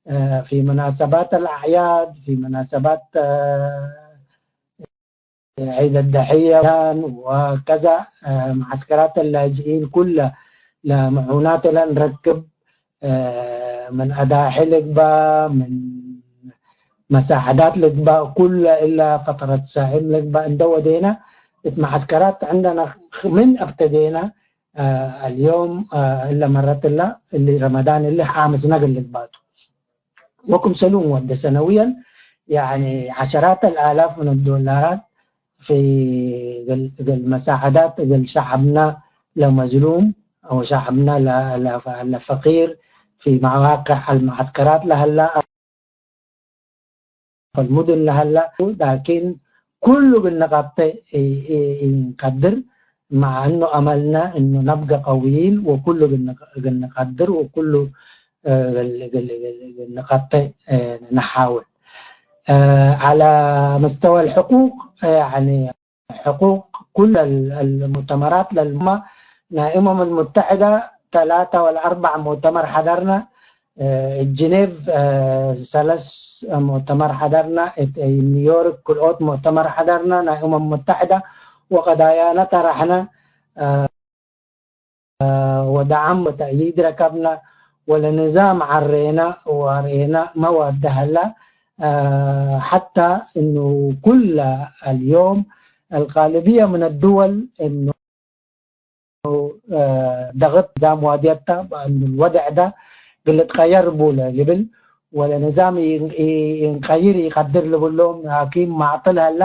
አ፣ ፊ መናሰባት አልአዕያድ፣ ፊ መናሰባት፣ አ፣ ዒድ አደሕየ ወከዛ፣ አ፣ መዓስከራት አላጅኢን ኩለ ለምዑናት እለ እንረክብ፣ አ፣ ምን አዳሒ ልግባእ፣ ምን መሳዕዳት ልግባእ፣ ኩለ እለ ፈጠረት ሳኢም ልግባእ እንደ ወዴነ፣ እት መዓስከራት ዕንደነ ምን አብተዴነ፣ አ፣ አልዮም፣ አ፣ እለ መረት እለ፣ እሊ ረመዳን እሊ ሓምስ ነገር ልግባቱ። ወክምሰሉ እንወዴ ሰነውየን፣ ያኒ፣ ዐሸራት አልአላፍ ምን ዶላራት ፊ እግል፣ እግል መሳዕዳት እግል ሸዐብነ ለመዝሉም፣ አው ሸዐብነ ለ-፣ ለ-፣ ለፈቂር ፊ መዋቅዕ አልመዓስከራት ለሀላ፣ ፈልሙድን ለሀላ፣ ላኪን ኩሉ እግል ንቀጤ ኢ-፣ ኢ-፣ ኢንቀድር፣ መዓ እኑ አመልነ እኑ ነብገ ቀውይን ወኩሉ እግል ንቀ-፣ እግል ንቀድር ወኩሉ፣ እ፣ እግል፣ እግል፣ እግል፣ እግል ንቀጤ፣ እ፣ ንሓውል። እ፣ ዐለ ምስተወ አልሕቁቅ፣ እ፣ ያኒ ሕቁቅ ኩለ ال-፣ المؤتمرات ለልማ ናይ እመም المتحدة ተላተ ወለ አርበዕ ሙእተመር ሐደርነ። እ፣ ጅኔቭ፣ እ፣ ሰለስ ሙእተመር ሐደርነ። እት ኒውዮርክ ክልኦት ሙእተመር ሐደርነ ናይ እመም المتحدة ወቀዳያነ ጠረሕነ። እ፣ ወደዓም ወተእይድ ረከብነ፣ ወለንዛም ዐሬነ ወአርኤነ መዋደ ሀላ። ሐታ እኑ ኩለ አልዮም አልጋልብየ ምን አድወል እኑ ደቅት ንዛም ዋድየተ፣ በእኑ ልወድዕ ደ እግል ልትቀየር ቡ ለልብል፣ ወለንዛም ኢንቀይር ኢቀድር ልብሎም ላኪን ማዕጥል ሀላ።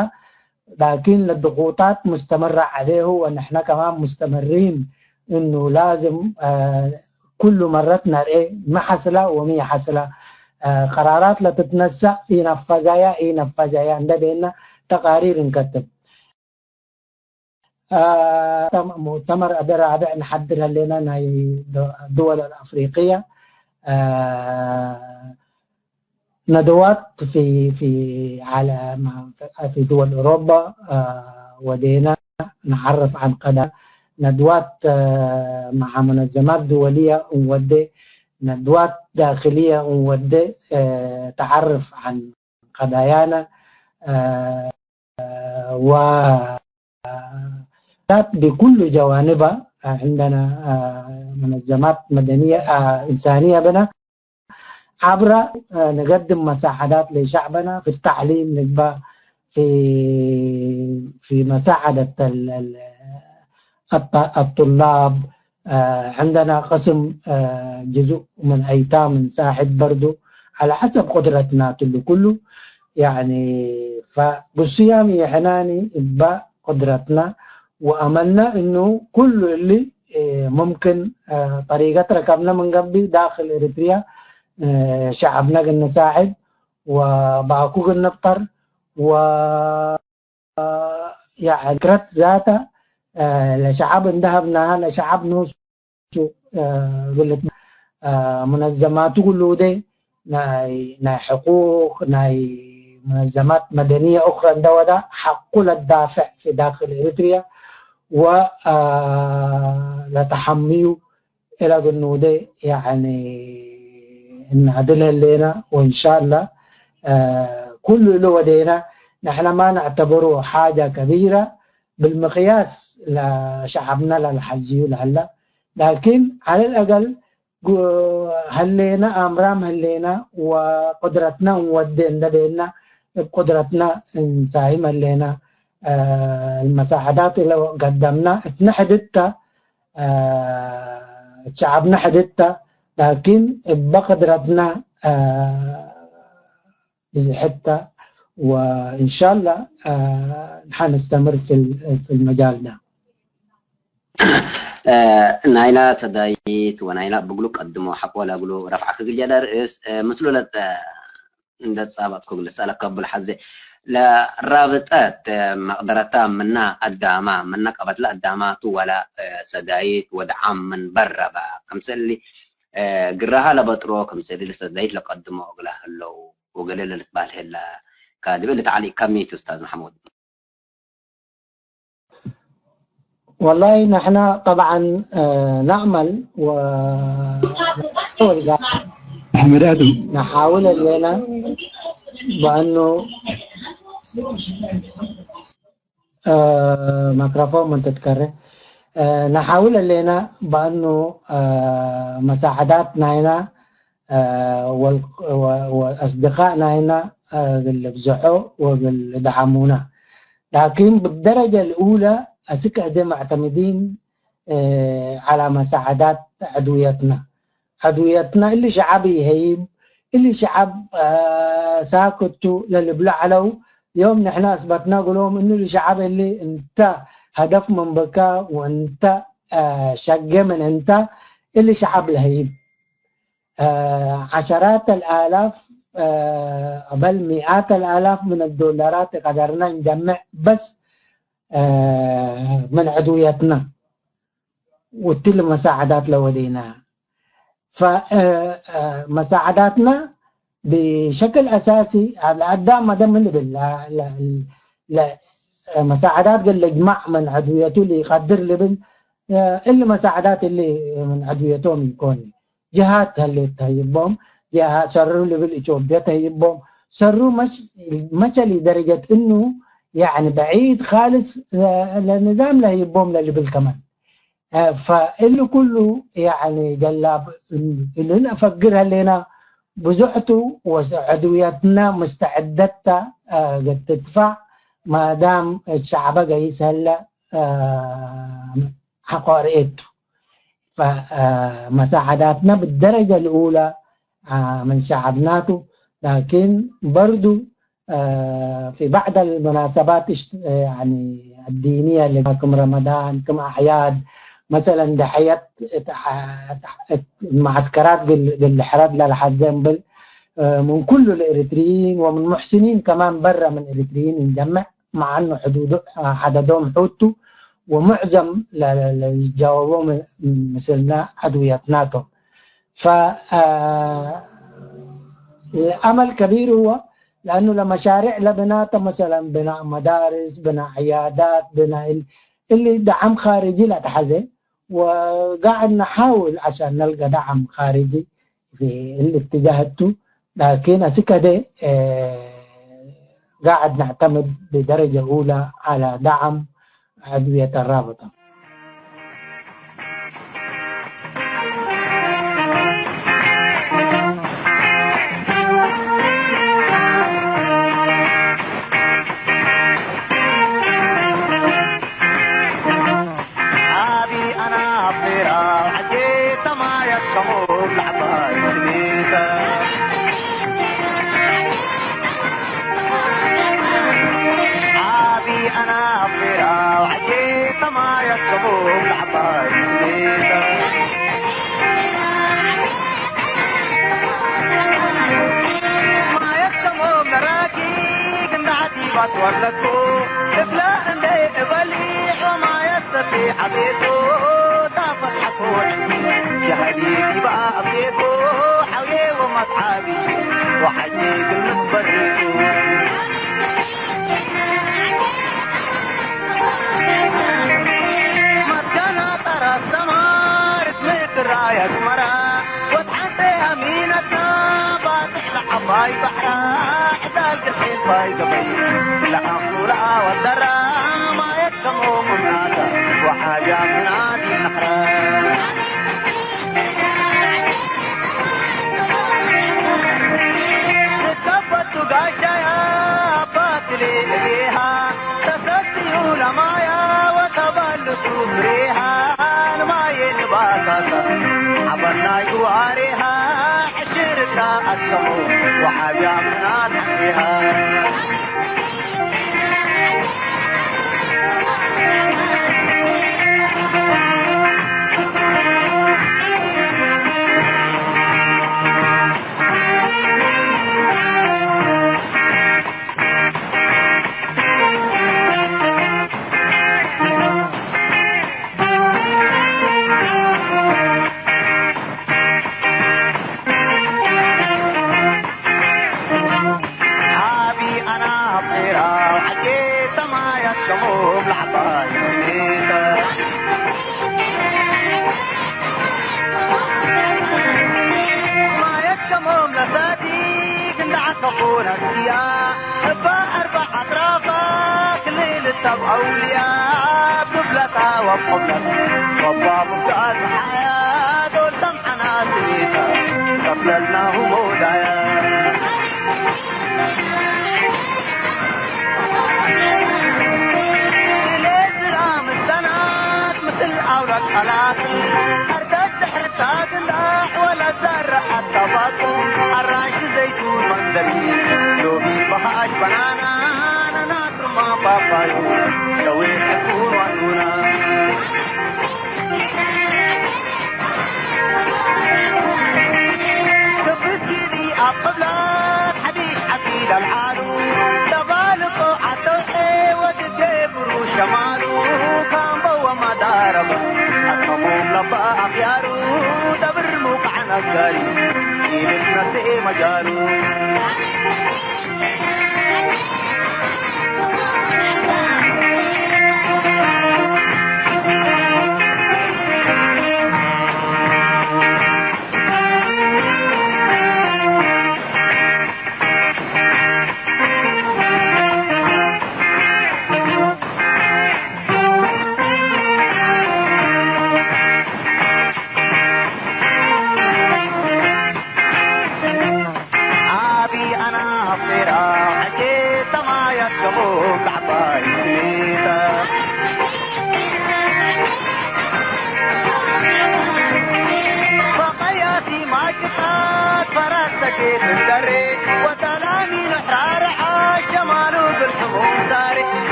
ላኪን ለድቁጣት ሙስተምረ ዐሌሁ ወንሕነ ከማን ሙስተምሪን እኑ ላዝም ኩሉ መረት ነርኤ ሚ ሐስላ ወሚ ሐስላ፣ ቀራራት ለትትነሰእ ኢነፈዘያ ኢነፈዘያ እንደ ቤና ተቃሪር እንከትብ። ሙእተመር አደ ራብዕ ንሐድር ሀሌና ናይ ድወል አልአፍሪቅየ። ندوات في في على في دول أوروبا، آه، ودينا نعرف عن قضايا، ندوات، آه، مع منظمات دولية ونودي، ندوات داخلية ونودي، آه، تعرف عن قضايانا، آه، و بكل جوانبها. عندنا، آه، منظمات مدنية، آه، إنسانية بنا عبر، آه، نقدم مساعدات لشعبنا في التعليم، نبقى في، في مساعدة ال-، ال-، الط-، الطلاب. آه، عندنا قسم، آه، جزء من أيتام نساعد برضو على حسب قدرتنا كله كله. يعني، فقصيام يحناني إبا قدرتنا وأملنا إنه كل اللي، آه، ممكن، آه، طريقة ركبنا من قبل داخل إريتريا، آه، شعبنا قد نساعد وباكو قد نفطر و يعني ክረት ዛተ፣ እ፣ ለሸዐብ እንዴ ሀብናሀ፣ ለሸዐብ ኖሱ፣ እ፣ ግልት፣ እ፣ ሙነዘማቱ ግሉደ ናይ፣ ናይ ሕቁቅ፣ ናይ ሙነዘማት መደንየ ኡክረ እንዴ ወዳ፣ ሐቁ ለዳፍዕ ፊ ዳክል ኤሪትርያ ወ፣ እ፣ ለተሐምዩ እለ ግኑደ፣ ያኒ፣ እናድል ህሌነ፣ ወእንሻላ፣ እ፣ ኩሉ እሉ ወዴነ፣ ንሕነ ማ ነዕተብሩ ሓጃ ከቢረ፣ ብልምቅያስ ለሸዐብነ ለልሐዝዩ ለህለ፣ ላኪን፣ ዐለ ልአገል፣ ሀሌነ፣ አምራም ህሌነ፣ ወቁድረትነ እንወዴ እንዴ ቤነ፣ እብ ቁድረትነ እንሳይም ህሌነ፣ እ፣ መሳዕዳት እለ ገደምነ፣ እትነ ሕድድ ተ፣ እ፣ እት ሸዐብነ ሕድድ ተ፣ ላኪን እበ ቅድረትነ፣ እ፣ ብዝሕት ተ፣ ወእንሻላ፣ እ፣ ንሐነስተምር ፊ ል-፣ ፊ ልመጃል ደ። እ፣ ናይላ ሰዳይት ወናይላ ብግሉ ቀድሞ ሐቆ ለእግሉ ረፍዐ ክግል ጀለ ርእስ፣ እ፣ ምስሉ ለጠ-፣ እንደ ጻባጥኩ እግል ልሰአለከ እቡ ለሐዜ፣ ለራብጠት መቅደረታ ምና አዳማ፣ ምና ቀበትለ አዳማቱ ወለ፣ እ፣ ሰዳይት ወደዓም ምን በረበ፣ ክምሰል እሊ፣ እ፣ ግራሃ ለበጥሮ፣ ክምሰል እሊ ሰዳይት ለቀድሞ እግለ ህለው ወገሌ ለልትባል ህለ። ካድብ እሊ ተዕሊቅ ከሚ ቱ ኡስታዝ መሐሙድ? والله نحن طبعًا، آه، نأمل و አሕመድ አደም። نحاول إننا بأنه، آه، ميكروفون من تتكرر. آه، نحاول إننا بأنه، آه، مساعدات ناينا አ፣ ወል-፣ ወ-፣ ወአስድቃእ ናይና፣ አ፣ እግል ልብዝሖ ወእግል ልደዓሙነ። ላኪን ብደረጀ ልኡለ አስክ እዴ መዕተምዲን፣ አ፣ ዐለ መሳዕዳት ዐድውየትነ። ዐድውየትነ እሊ ሸዐብ ኢሀይብ፣ እሊ ሸዐብ፣ አ፣ ሳክት ቱ ለልብሎ ዐለው። ዮም ንሕነ አስበትና እግሎም እኑ እሊ ሸዐብ እሊ እንተ ሀደፍ ምን ብከ ወእንተ፣ አ፣ ሸጌ ምን እንተ እሊ ሸዐብ ለሀይብ። አ፣ ዐሸራት አልአላፍ፣ አ፣ በል ሚአት አልአላፍ ምን አዶላራት ቀደርና እንጀምዕ በስ፣ አ፣ ምን ዕድውየትና ወእትሊ መሳዕዳት ለወዴና። ፈ-፣ አ፣ አ፣ መሳዕዳትና ብሸክል አሳሲ ለአዳም መደ ምን እብል ለ-፣ ለ-፣ ለ-፣ መሳዕዳት እግል ልጅማዕ ምን ዐድውየቱ ለኢቀድር ልብል፣ እሊ መሳዕዳት እሊ ምን ዐድውየቶም ኢኮን። ጀሃት ህሌት ተህይቦም፣ ጀሃ-፣ ሰሩ ልብል ኢትዮጵያ ተህይቦም፣ ሰሩ መሽ-፣ መሸሊ ደረጀት እኑ፣ ያዕኒ፣ በዒድ ካልስ ለ-፣ ለንዛም ለህይቦም ለልብል ከማን። አ፣ ፈእሊ ኩሉ፣ ያዕኒ፣ ጀላብ እልን አፈግር ህሌና፣ ብዙሕቱ ወዐድውየትና ሙስተዕደት ተ፣ አ፣ ትድፋዕ፣ ማዳም ሸዕበ ገይስ ህለ፣ አ፣ ሐቆ ርኤቱ። ፈ-፣ አ፣ መሳዕዳትነ ብደረጀ ልኡለ፣ አ፣ ምን ሸዐብናቱ፣ ላኪን በርዱ አ፣ ፊ በዕድ አልመናሰባት እሽት-፣ አ፣ ያኒ፣ አዲንየ፣ ክም ረመዳን፣ ክም አዕያድ፣ መሰለን፣ ደሐየት እት ሐ-፣ እት መዐስከራት ግል፣ ግል ሕረድ ለለሐዜ እምብል፣ አ፣ ምን ኩሉ ለኤሪትሪይን ወምን ሙሕሲኒን ከማን በረ ምን ኤሪትሪይን እንጀምዕ፣ መዓኑ ሕዱዱ፣ አ፣ ዐደዶም ሑቱ ወሙዕዘም ለ-፣ ለ-፣ ለልጃወቦ ም-፣ ምስልነ ዐድውየትናቶም። ፈ-፣ አ፣ ለአመል ከቢር ህወ፣ ለአኑ ለመሻሬዕ ለብናተ፣ መሰለን፣ ብናእ መዳርስ፣ ብናእ ዕያዳት፣ ብናእ እል-፣ እሊ ደዓም ካርጂ ለአትሐዜ፣ ወጋዕድ ነሓውል ዐሻን ነልቀ ደዓም ካርጂ ፊ እሊ እትጃህ ቱ፣ ላኪን አስክ አዜ፣ አ፣ ጋዕድ ነዕተምድ ብደረጀ ኡለ ዐለ ደዓም ዐድውየት አራብጠ።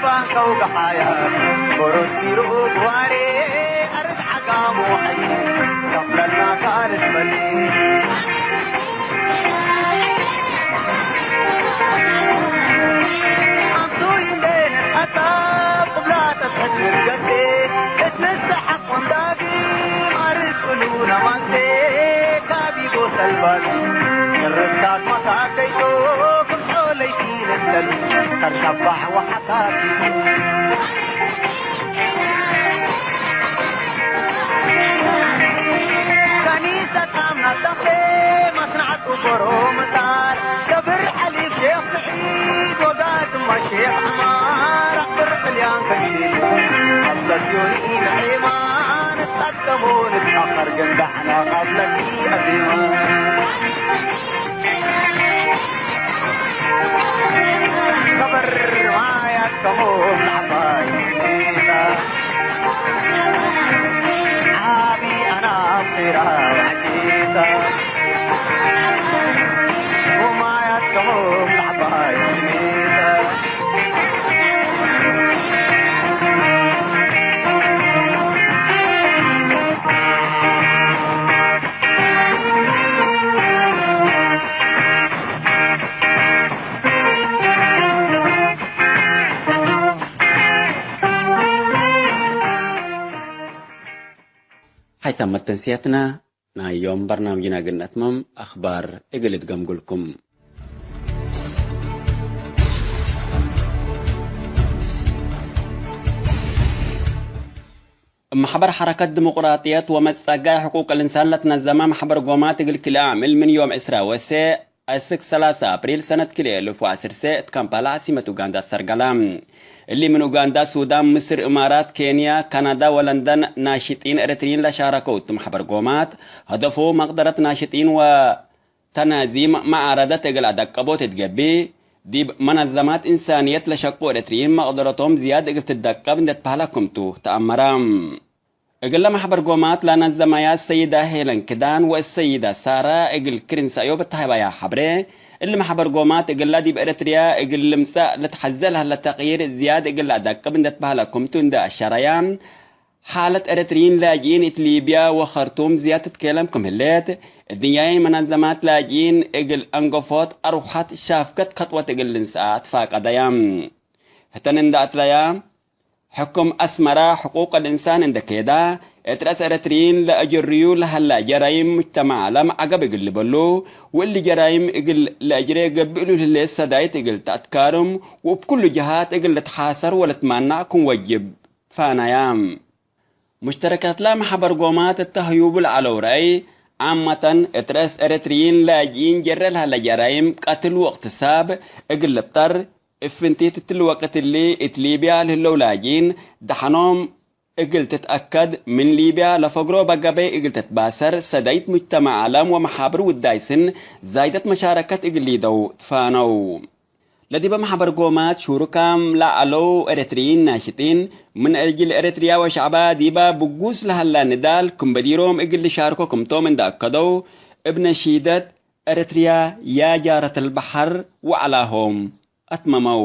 ባንከው ገሓያት፣ ፎሮስ ዲሩ ግዋሬ፣ አርድ ዓጋሙ ሐይ፣ ከፍለና ካልድ መኒ። አምቱ ኢንዴ ንትሐሳብ፣ ቅብላተ ተሕት ንርገሴ፣ እት ንሰሐቅ ወንዳግም፣ አርድ እሉ ነማሴ፣ ካቢጎ ሰልባቲ፣ ቅርሳት መካከይቶ፣ ክም ሖለይቲ ንሰል፣ ከርሸባሕ ወሐታኪ። ከኒሰት አምናት ተምቤ፣ መስናዕት ኡጎሮ ምጣር፣ ከብር ሐሊብ ሼክ ስዒድ፣ ወጋድመ ሼክ ዐማር፣ አክብር ጥልያን ከሺድ፣ አስበስዮኒ ለዔማን፣ እትቀደሙ ንትአኸር፣ ግን ዳሕና ቃብለኪ አዜማ። ከበር ማያት ከሞም ለዐባይ ሜታ፣ ዓቢ አናብ ቂራ ወዐጂታ፣ ወማያት ከሞም ለዐባይ ሜታ። ሐይሳም መተንስያትና ናይ ዮም በርናምጅና እግል ነትመም፣ አኽባር እግል እትገምጉልኩም። እብ መሕበር ሐረከት ዲሞቅራጥየት ወመጸጋይ ሕቁቅ ልንሳን ለትነዘመ መሕበር ጎማት እግል ክልኤ አምዕል ምን ዮም ዕስራ ወሰዕ አስክ ሰላሳ አፕሪል ሰነት ክልኤ እልፍ ወዐስር ሰዕ እት ካምፓላ ዓሲመት ኡጋንዳ አሰርገለ። እሊ ምን ኡጋንዳ፣ ሱዳን፣ ምስር፣ እማራት፣ ኬንያ፣ ካናዳ ወለንደን ናሽጢን ኤረትርይን ለሻረከው እቱ መሕበር ጎማት፣ ሀደፎ መቅደረት ናሽጢን ወ ተናዚም መዓረደት እግል አደቀቦት እት ገብእ፣ ዲብ መነዘማት እንሳንየት ለሸቁ ኤረትርይን መቅደረቶም ዝያድ እግል ትደቀብ እንዴ ትበህለ ክምቱ ተአመረ። እግለ መሕበር ጎማት ለነዘመያ ሰይዳ ሄለን ክዳን ወሰይዳ ሳራ እግል ክርን ሰእዮብ እት ሀበያ ሐብሬ፣ እሊ መሕበር ጎማት እግለ ዲብ ኤረትርያ እግል ልምጸእ ለትሐዜ ለሀለ ተቅይር ዝያድ እግል ለአደቅብ እንዴ ትበህለ ክምቱ እንዴ አሸረያ፣ ሓለት ኤረትርይን ላጅኢን እት ሊብያ ወኸርቱም ዝያድ ትትኬለም ክም ህሌት፣ እድንያይ መናዘማት ላጅኢን እግል አንገፎት አርወሐት ሻፍከት ከጥወት እግል ልንሰአ ትፋቀደያ። ህተን እንደ አትለያ፣ ሕኩም አስመራ ሕቁቅ ልእንሳን እንደ ኬዳ፣ እት ረአስ ኤረትርይን ለአጀርዩ ለሀላ ጀራይም ሙጅተማዕ ዓለም ዐገብ እግል ልበሉ፣ ወእሊ ጀራይም እግል ለአጅሬ ገብእ እሉ ህሌት ሰዳይት እግል ተአትካርም፣ ወእብ ኩሉ ጀሃት እግል ልትሓሰር ወለትማናዕ ክም ወጅብ ፋናያ። ሙሽተረካትላ መሐበር ጎማት እተ ህዩቡ ለዐለው ረአይ፣ ዓመተን እት ረአስ ኤረትርይን ላጅኢን ጀረ ለሀለ ጀራይም ቀትል ወእቅትሳብ እግል ልብጠር፣ እብ ፍንቲት እትሊ ወቅት እሊ እት ሊብያ ለህለው ላጅኢን ደሐኖም እግል ትትአከድ፣ ምን ሊብያ ለፈግሮ በገበይ እግል ትትባሰር፣ ሰዳይት ሙጅተማዕ ዓለም ወመሓብር ውዳይ ስን ዛይደት መሻረከት እግል ሊደው ትፋነው። ለዲበ መሕበር ጎማት ሹሩካም ለዐለው ኤረትርይን ናሽጢን፣ ምን አጅል ኤረትርያ ወሸዕባ ዲበ ብጉስ ለሀላ ንዳል ክም በዲሮም እግል ልሻርኮ ክምቶም እንደ አከደው፣ እብ ነሺደት ኤረትርያ ያ ጃረት አልበሐር ወዐላሆም አትመመው።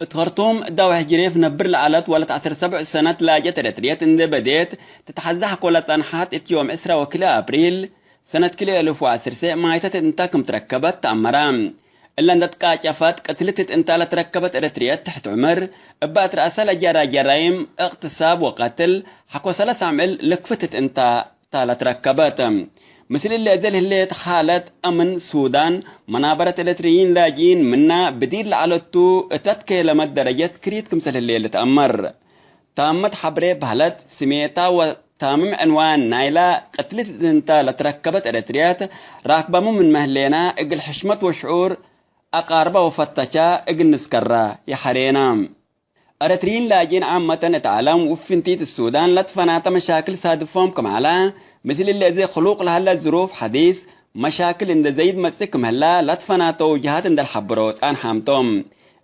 እት ከርቱም ዳውሕ ጅሬፍ ነብር ለዐለት ወለት ዐስር ሰብዕ ሰነት ላጀት ኤረትርየት እንዴ በዴት ትትሐዘሕ ኮለ ጸንሐት፣ እት ዮም ዕስራ ወክልኤ አፕሪል ሰነት ክልኤ እልፍ ወዐስር ሰዕ ማይተት እት እንታ ክም ትረከበት ተአመረ። እለ እንዴ ትቃጨፈት ቅትልት እት እንታ ለትረከበት ኤረትርየት ተሕት ዑምር፣ እበ እት ረአሰ ለጀራ ጀራይም እቅትሳብ ወቀትል ሐቆ ሰለስ አምዕል ልክፍት እት እንታ ታ ለትረከበት። ምስል እሊ እዘ ለህሌት ሓለት አምን ሱዳን፣ መናበረት ኤረትርይን ላጅኢን ምና ብዲር ለዐለቱ እተ ትኬለመት ደረጀት ክሪት ክምሰል ህሌት ልትአመር። ታመት ሐብሬ በህለት፣ ስሜታ ወታምም ዕንዋን ናይላ ቅትልት እት እንታ ለትረከበት ኤረትርየት፣ ራክበሙ ምንመ ህሌና እግል ሕሽመት ወሽዑር አቃርበ ወፈተቻ እግል ንስከራ ይሐሬና። ኤረትርይን ላጅኢን ዓመተን እት ዐለም ወፍንቲት ሱዳን ለትፈናተ መሻክል ሳድፎም ክም ዐለ፣ ምስል እሊ እዜ ክሉቅ ለሀለ ዝሩፍ ሐዲስ መሻክል እንዴ ዘይድ መጽእ ክም ህላ ለትፈናተው ጀሃት እንዴ ለሐብሮ ጻንሓም ቶም።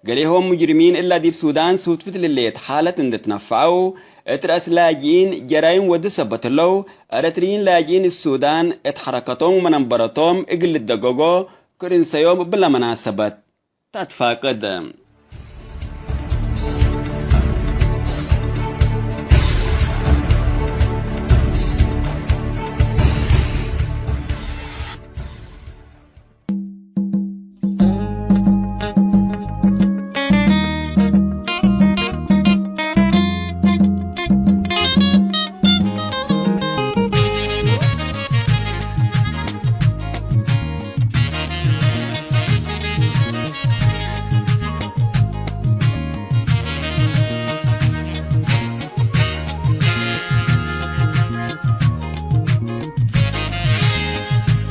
ገሌሆም ሙጅሪሚን እላ ዲብ ሱዳን ሱድፍት ልሌት ሓለት እንዴ ትነፈዐው፣ እት ረአስ ላጅኢን ጀራይም ወዱ ሰበት ህለው፣ ኤረትርይን ላጅኢን እት ሱዳን እት ሐረከቶም ወመንበረቶም እግል ልደገጎ ክርእንሰዮም እብለ መናሰበት ተትፋቅድ።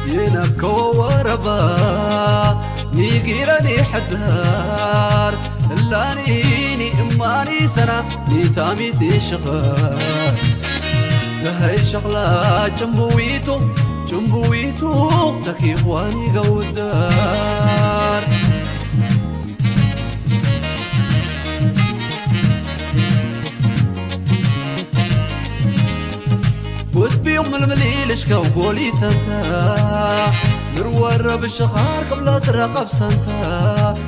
ይነከወ ወረባ ኒጊረኒ ሕዳር፣ እላኒ ኒእማኒ ሰና ኒታሚቲ ሽኸር። ደሀይ ሸኽላ ጭምብዊቱ፣ ጭምብዊቱ ተኪኽዋኒ ገውዳር። ውድቢው ምልምል ኢልሽከው ጎሊተንተ፣ ምርወረ ብሽኻር ቅብለት ረቀብ ሰንተ፣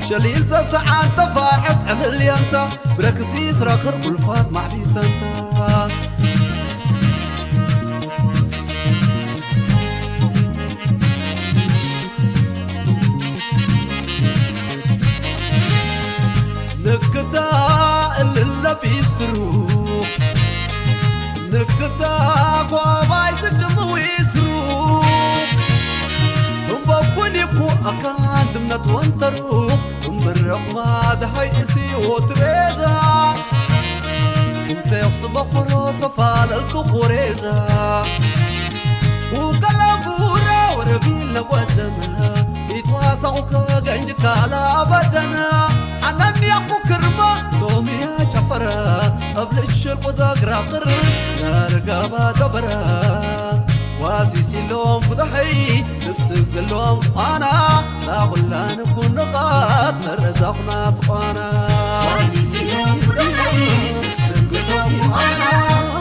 ሸሊል ሰሰዓንተ ፋርሐት ዕልልየንተ፣ ብረክሲስ ረኽር ቁልፋት ማዕቢሰንተ። ንክታ እልለ ቢስትሩ፣ ንክታ ኳባይ ስድም ዊስሩ። እምበኩን ይኩ አካን ድምነት ወንተሩ፣ እምብረቅ ማድሃይ እሲ ወትሬዛ። እንተ የኽስበ ኹሮ ሰፋለልቱ ቁሬዛ። ውቀለቡረ ወረቢል ለወደነ፣ ኢትዋሳቁከ ገንጅካላ አበደነ። አነን ያቁ ክርመ ሶምያ ጨፈረ፣ እብ ልሽል ቁደግ ራቅር ለርጋባ ደበረ። ዋሲሲሎም ኩዳሐይ ልብስግሎም አና ላቁላን ኩንቃት ነረዛኹና ስቋና። ዋሲሲሎም ኩዳሐይ ልብስግሎም አና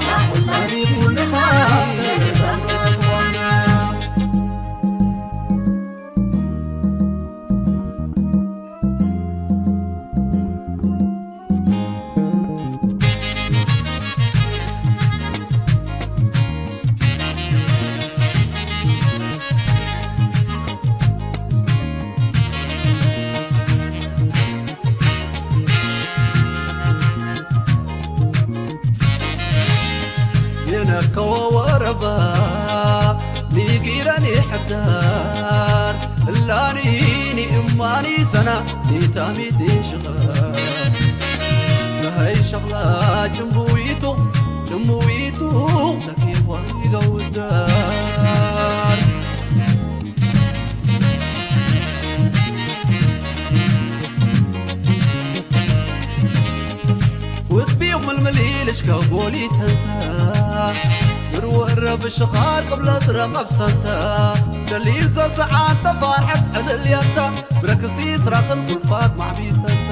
ላቁላን ኩንቃት ነረዛኹና ስቋና። ይነከወ ወረባ ኒጊረኒ ሕዳር፣ እላኒ ኒእማኒ ሰና ኒታሚቲ ሽኸር። ለሀይ ሸኽላ ጭምብዊቱ፣ ጭምብዊቱ ተኪፎ ይገውዳር። ውድቢው ምልምል ኢልሽከ ጎሊተንተ፣ ምርወረ ብሽኻር ቅብለት ረቀብ ሰንተ፣ ደሊል ዘዘዓንተ ፋርሐት ዕልልየንተ፣ ብረክሲስ ራቅን ኩልፋት ማዕቢሰንተ።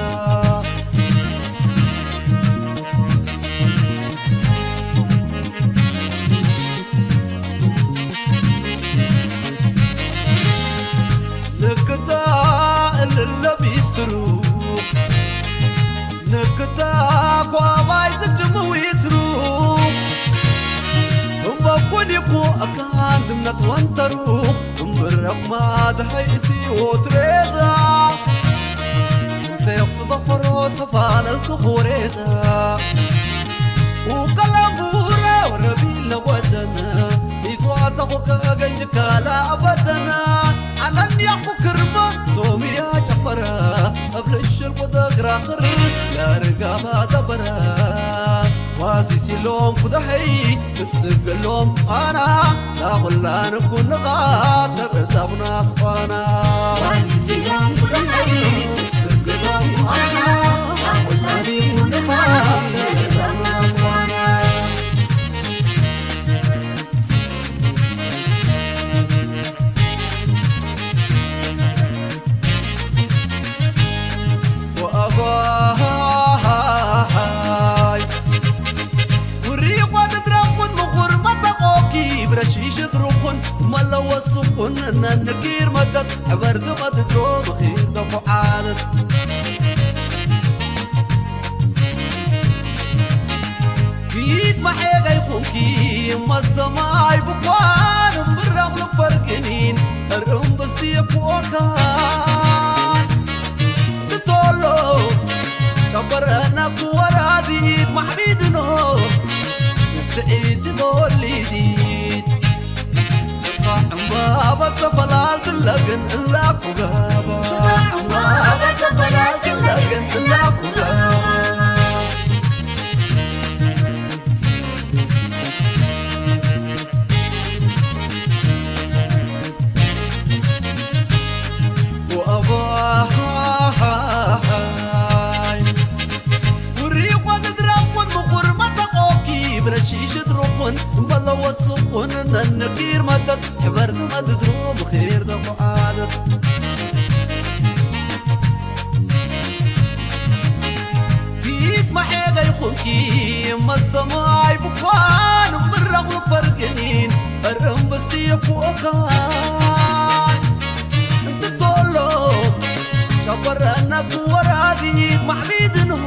ንክታ እልለ ቢስትሩ፣ ንክታ ኳባይ ዝድም ዊስሩ። እምበኩን ይኩ አካን ድምነት ወንተሩ፣ እምብረቅ ማድሐይ እሲ ወትሬዛ። እንተ የኽስበ ፈሮ ሰፋለልቱ ቁሬዛ። ውቀለቡረ ወረቢል ለወደነ፣ ኢትዋሰኹከ ገንጅካ ለአበደነ። አነን ያኩ ክርመ ሶምያ ጨፈረ፣ እብ ልሽል ቁደግ ራቅር ለርጋባ ደበረ። ዋሲሲሎም ኩደሐይ ትትስግሎም አና፣ ላኩላን ኩንቃት ነብዕታኩና ስኳና። ዋሲሲሎም ኩደሐይ ትትስግሎም አና፣ ላኩላን ኩንቃት ነብዕታኩና ስኳና። ወአፎ ነንኪር መደት ሕበር ትመትድሮ ብኺር ደፉዓለት። ኪት መሐየጋይ ኹንኪ መሰማይ ብኳን እምብረቕ ልበር ግኒን እርም ብስቲ እኮካን ትቶሎ ጨበረነኩ ወራዚት ማዕቢድኖ ስስዒት ጎሊዲት ዕምባበ ሰፈላል ትለግን እላኩ ጋባ። ዕምባበ ሰፈላል ትለግን እላኩ ጋባ። ወአባሃይ ውሪቆ ትድረቁን ምቁር መጠቆኪ ብረሺሽ ትሩቁን በለ ወስቁን ነንኪር መጠጥ ሕበር ትመትድሮ ብኼር ተቆዓለት። ኪት መሐየጋይ ኹንኪ መሰማይ ብኳን እምብረቕ ልበር ግኒን እርም ብስቲ እኮካን እንትቶሎ ጨበረነኩ ወራዚት ማዕቢድንሆ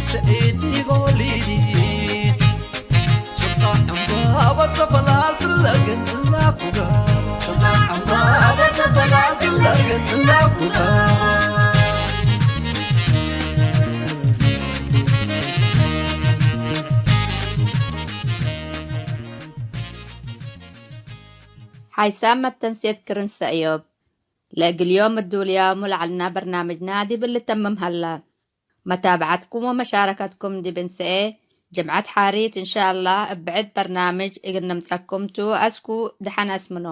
ስስዒት ጎሊዲት ሽቃ ዕምባበ ሰፈላል ትለግን እላኩ ጋባ። ሽቃ ዕምባበ ሰፈላል ትለግን እላኩ ጋባ። ሓይሳም መተንሴት ክርን ሰእዮብ። ለእግል ዮም እዱልያሙ ለዐልና በርናምጅና ዲብ ልተምም ሀላ። መታብዐትኩም ወመሻረከትኩም ዲብ እንሰኤ ጅምዐት ሓሪት እንሻአላህ እብ ብዕድ በርናምጅ እግል ንምጸኩም ቱ። አስኩ ደሐን አስምኖ።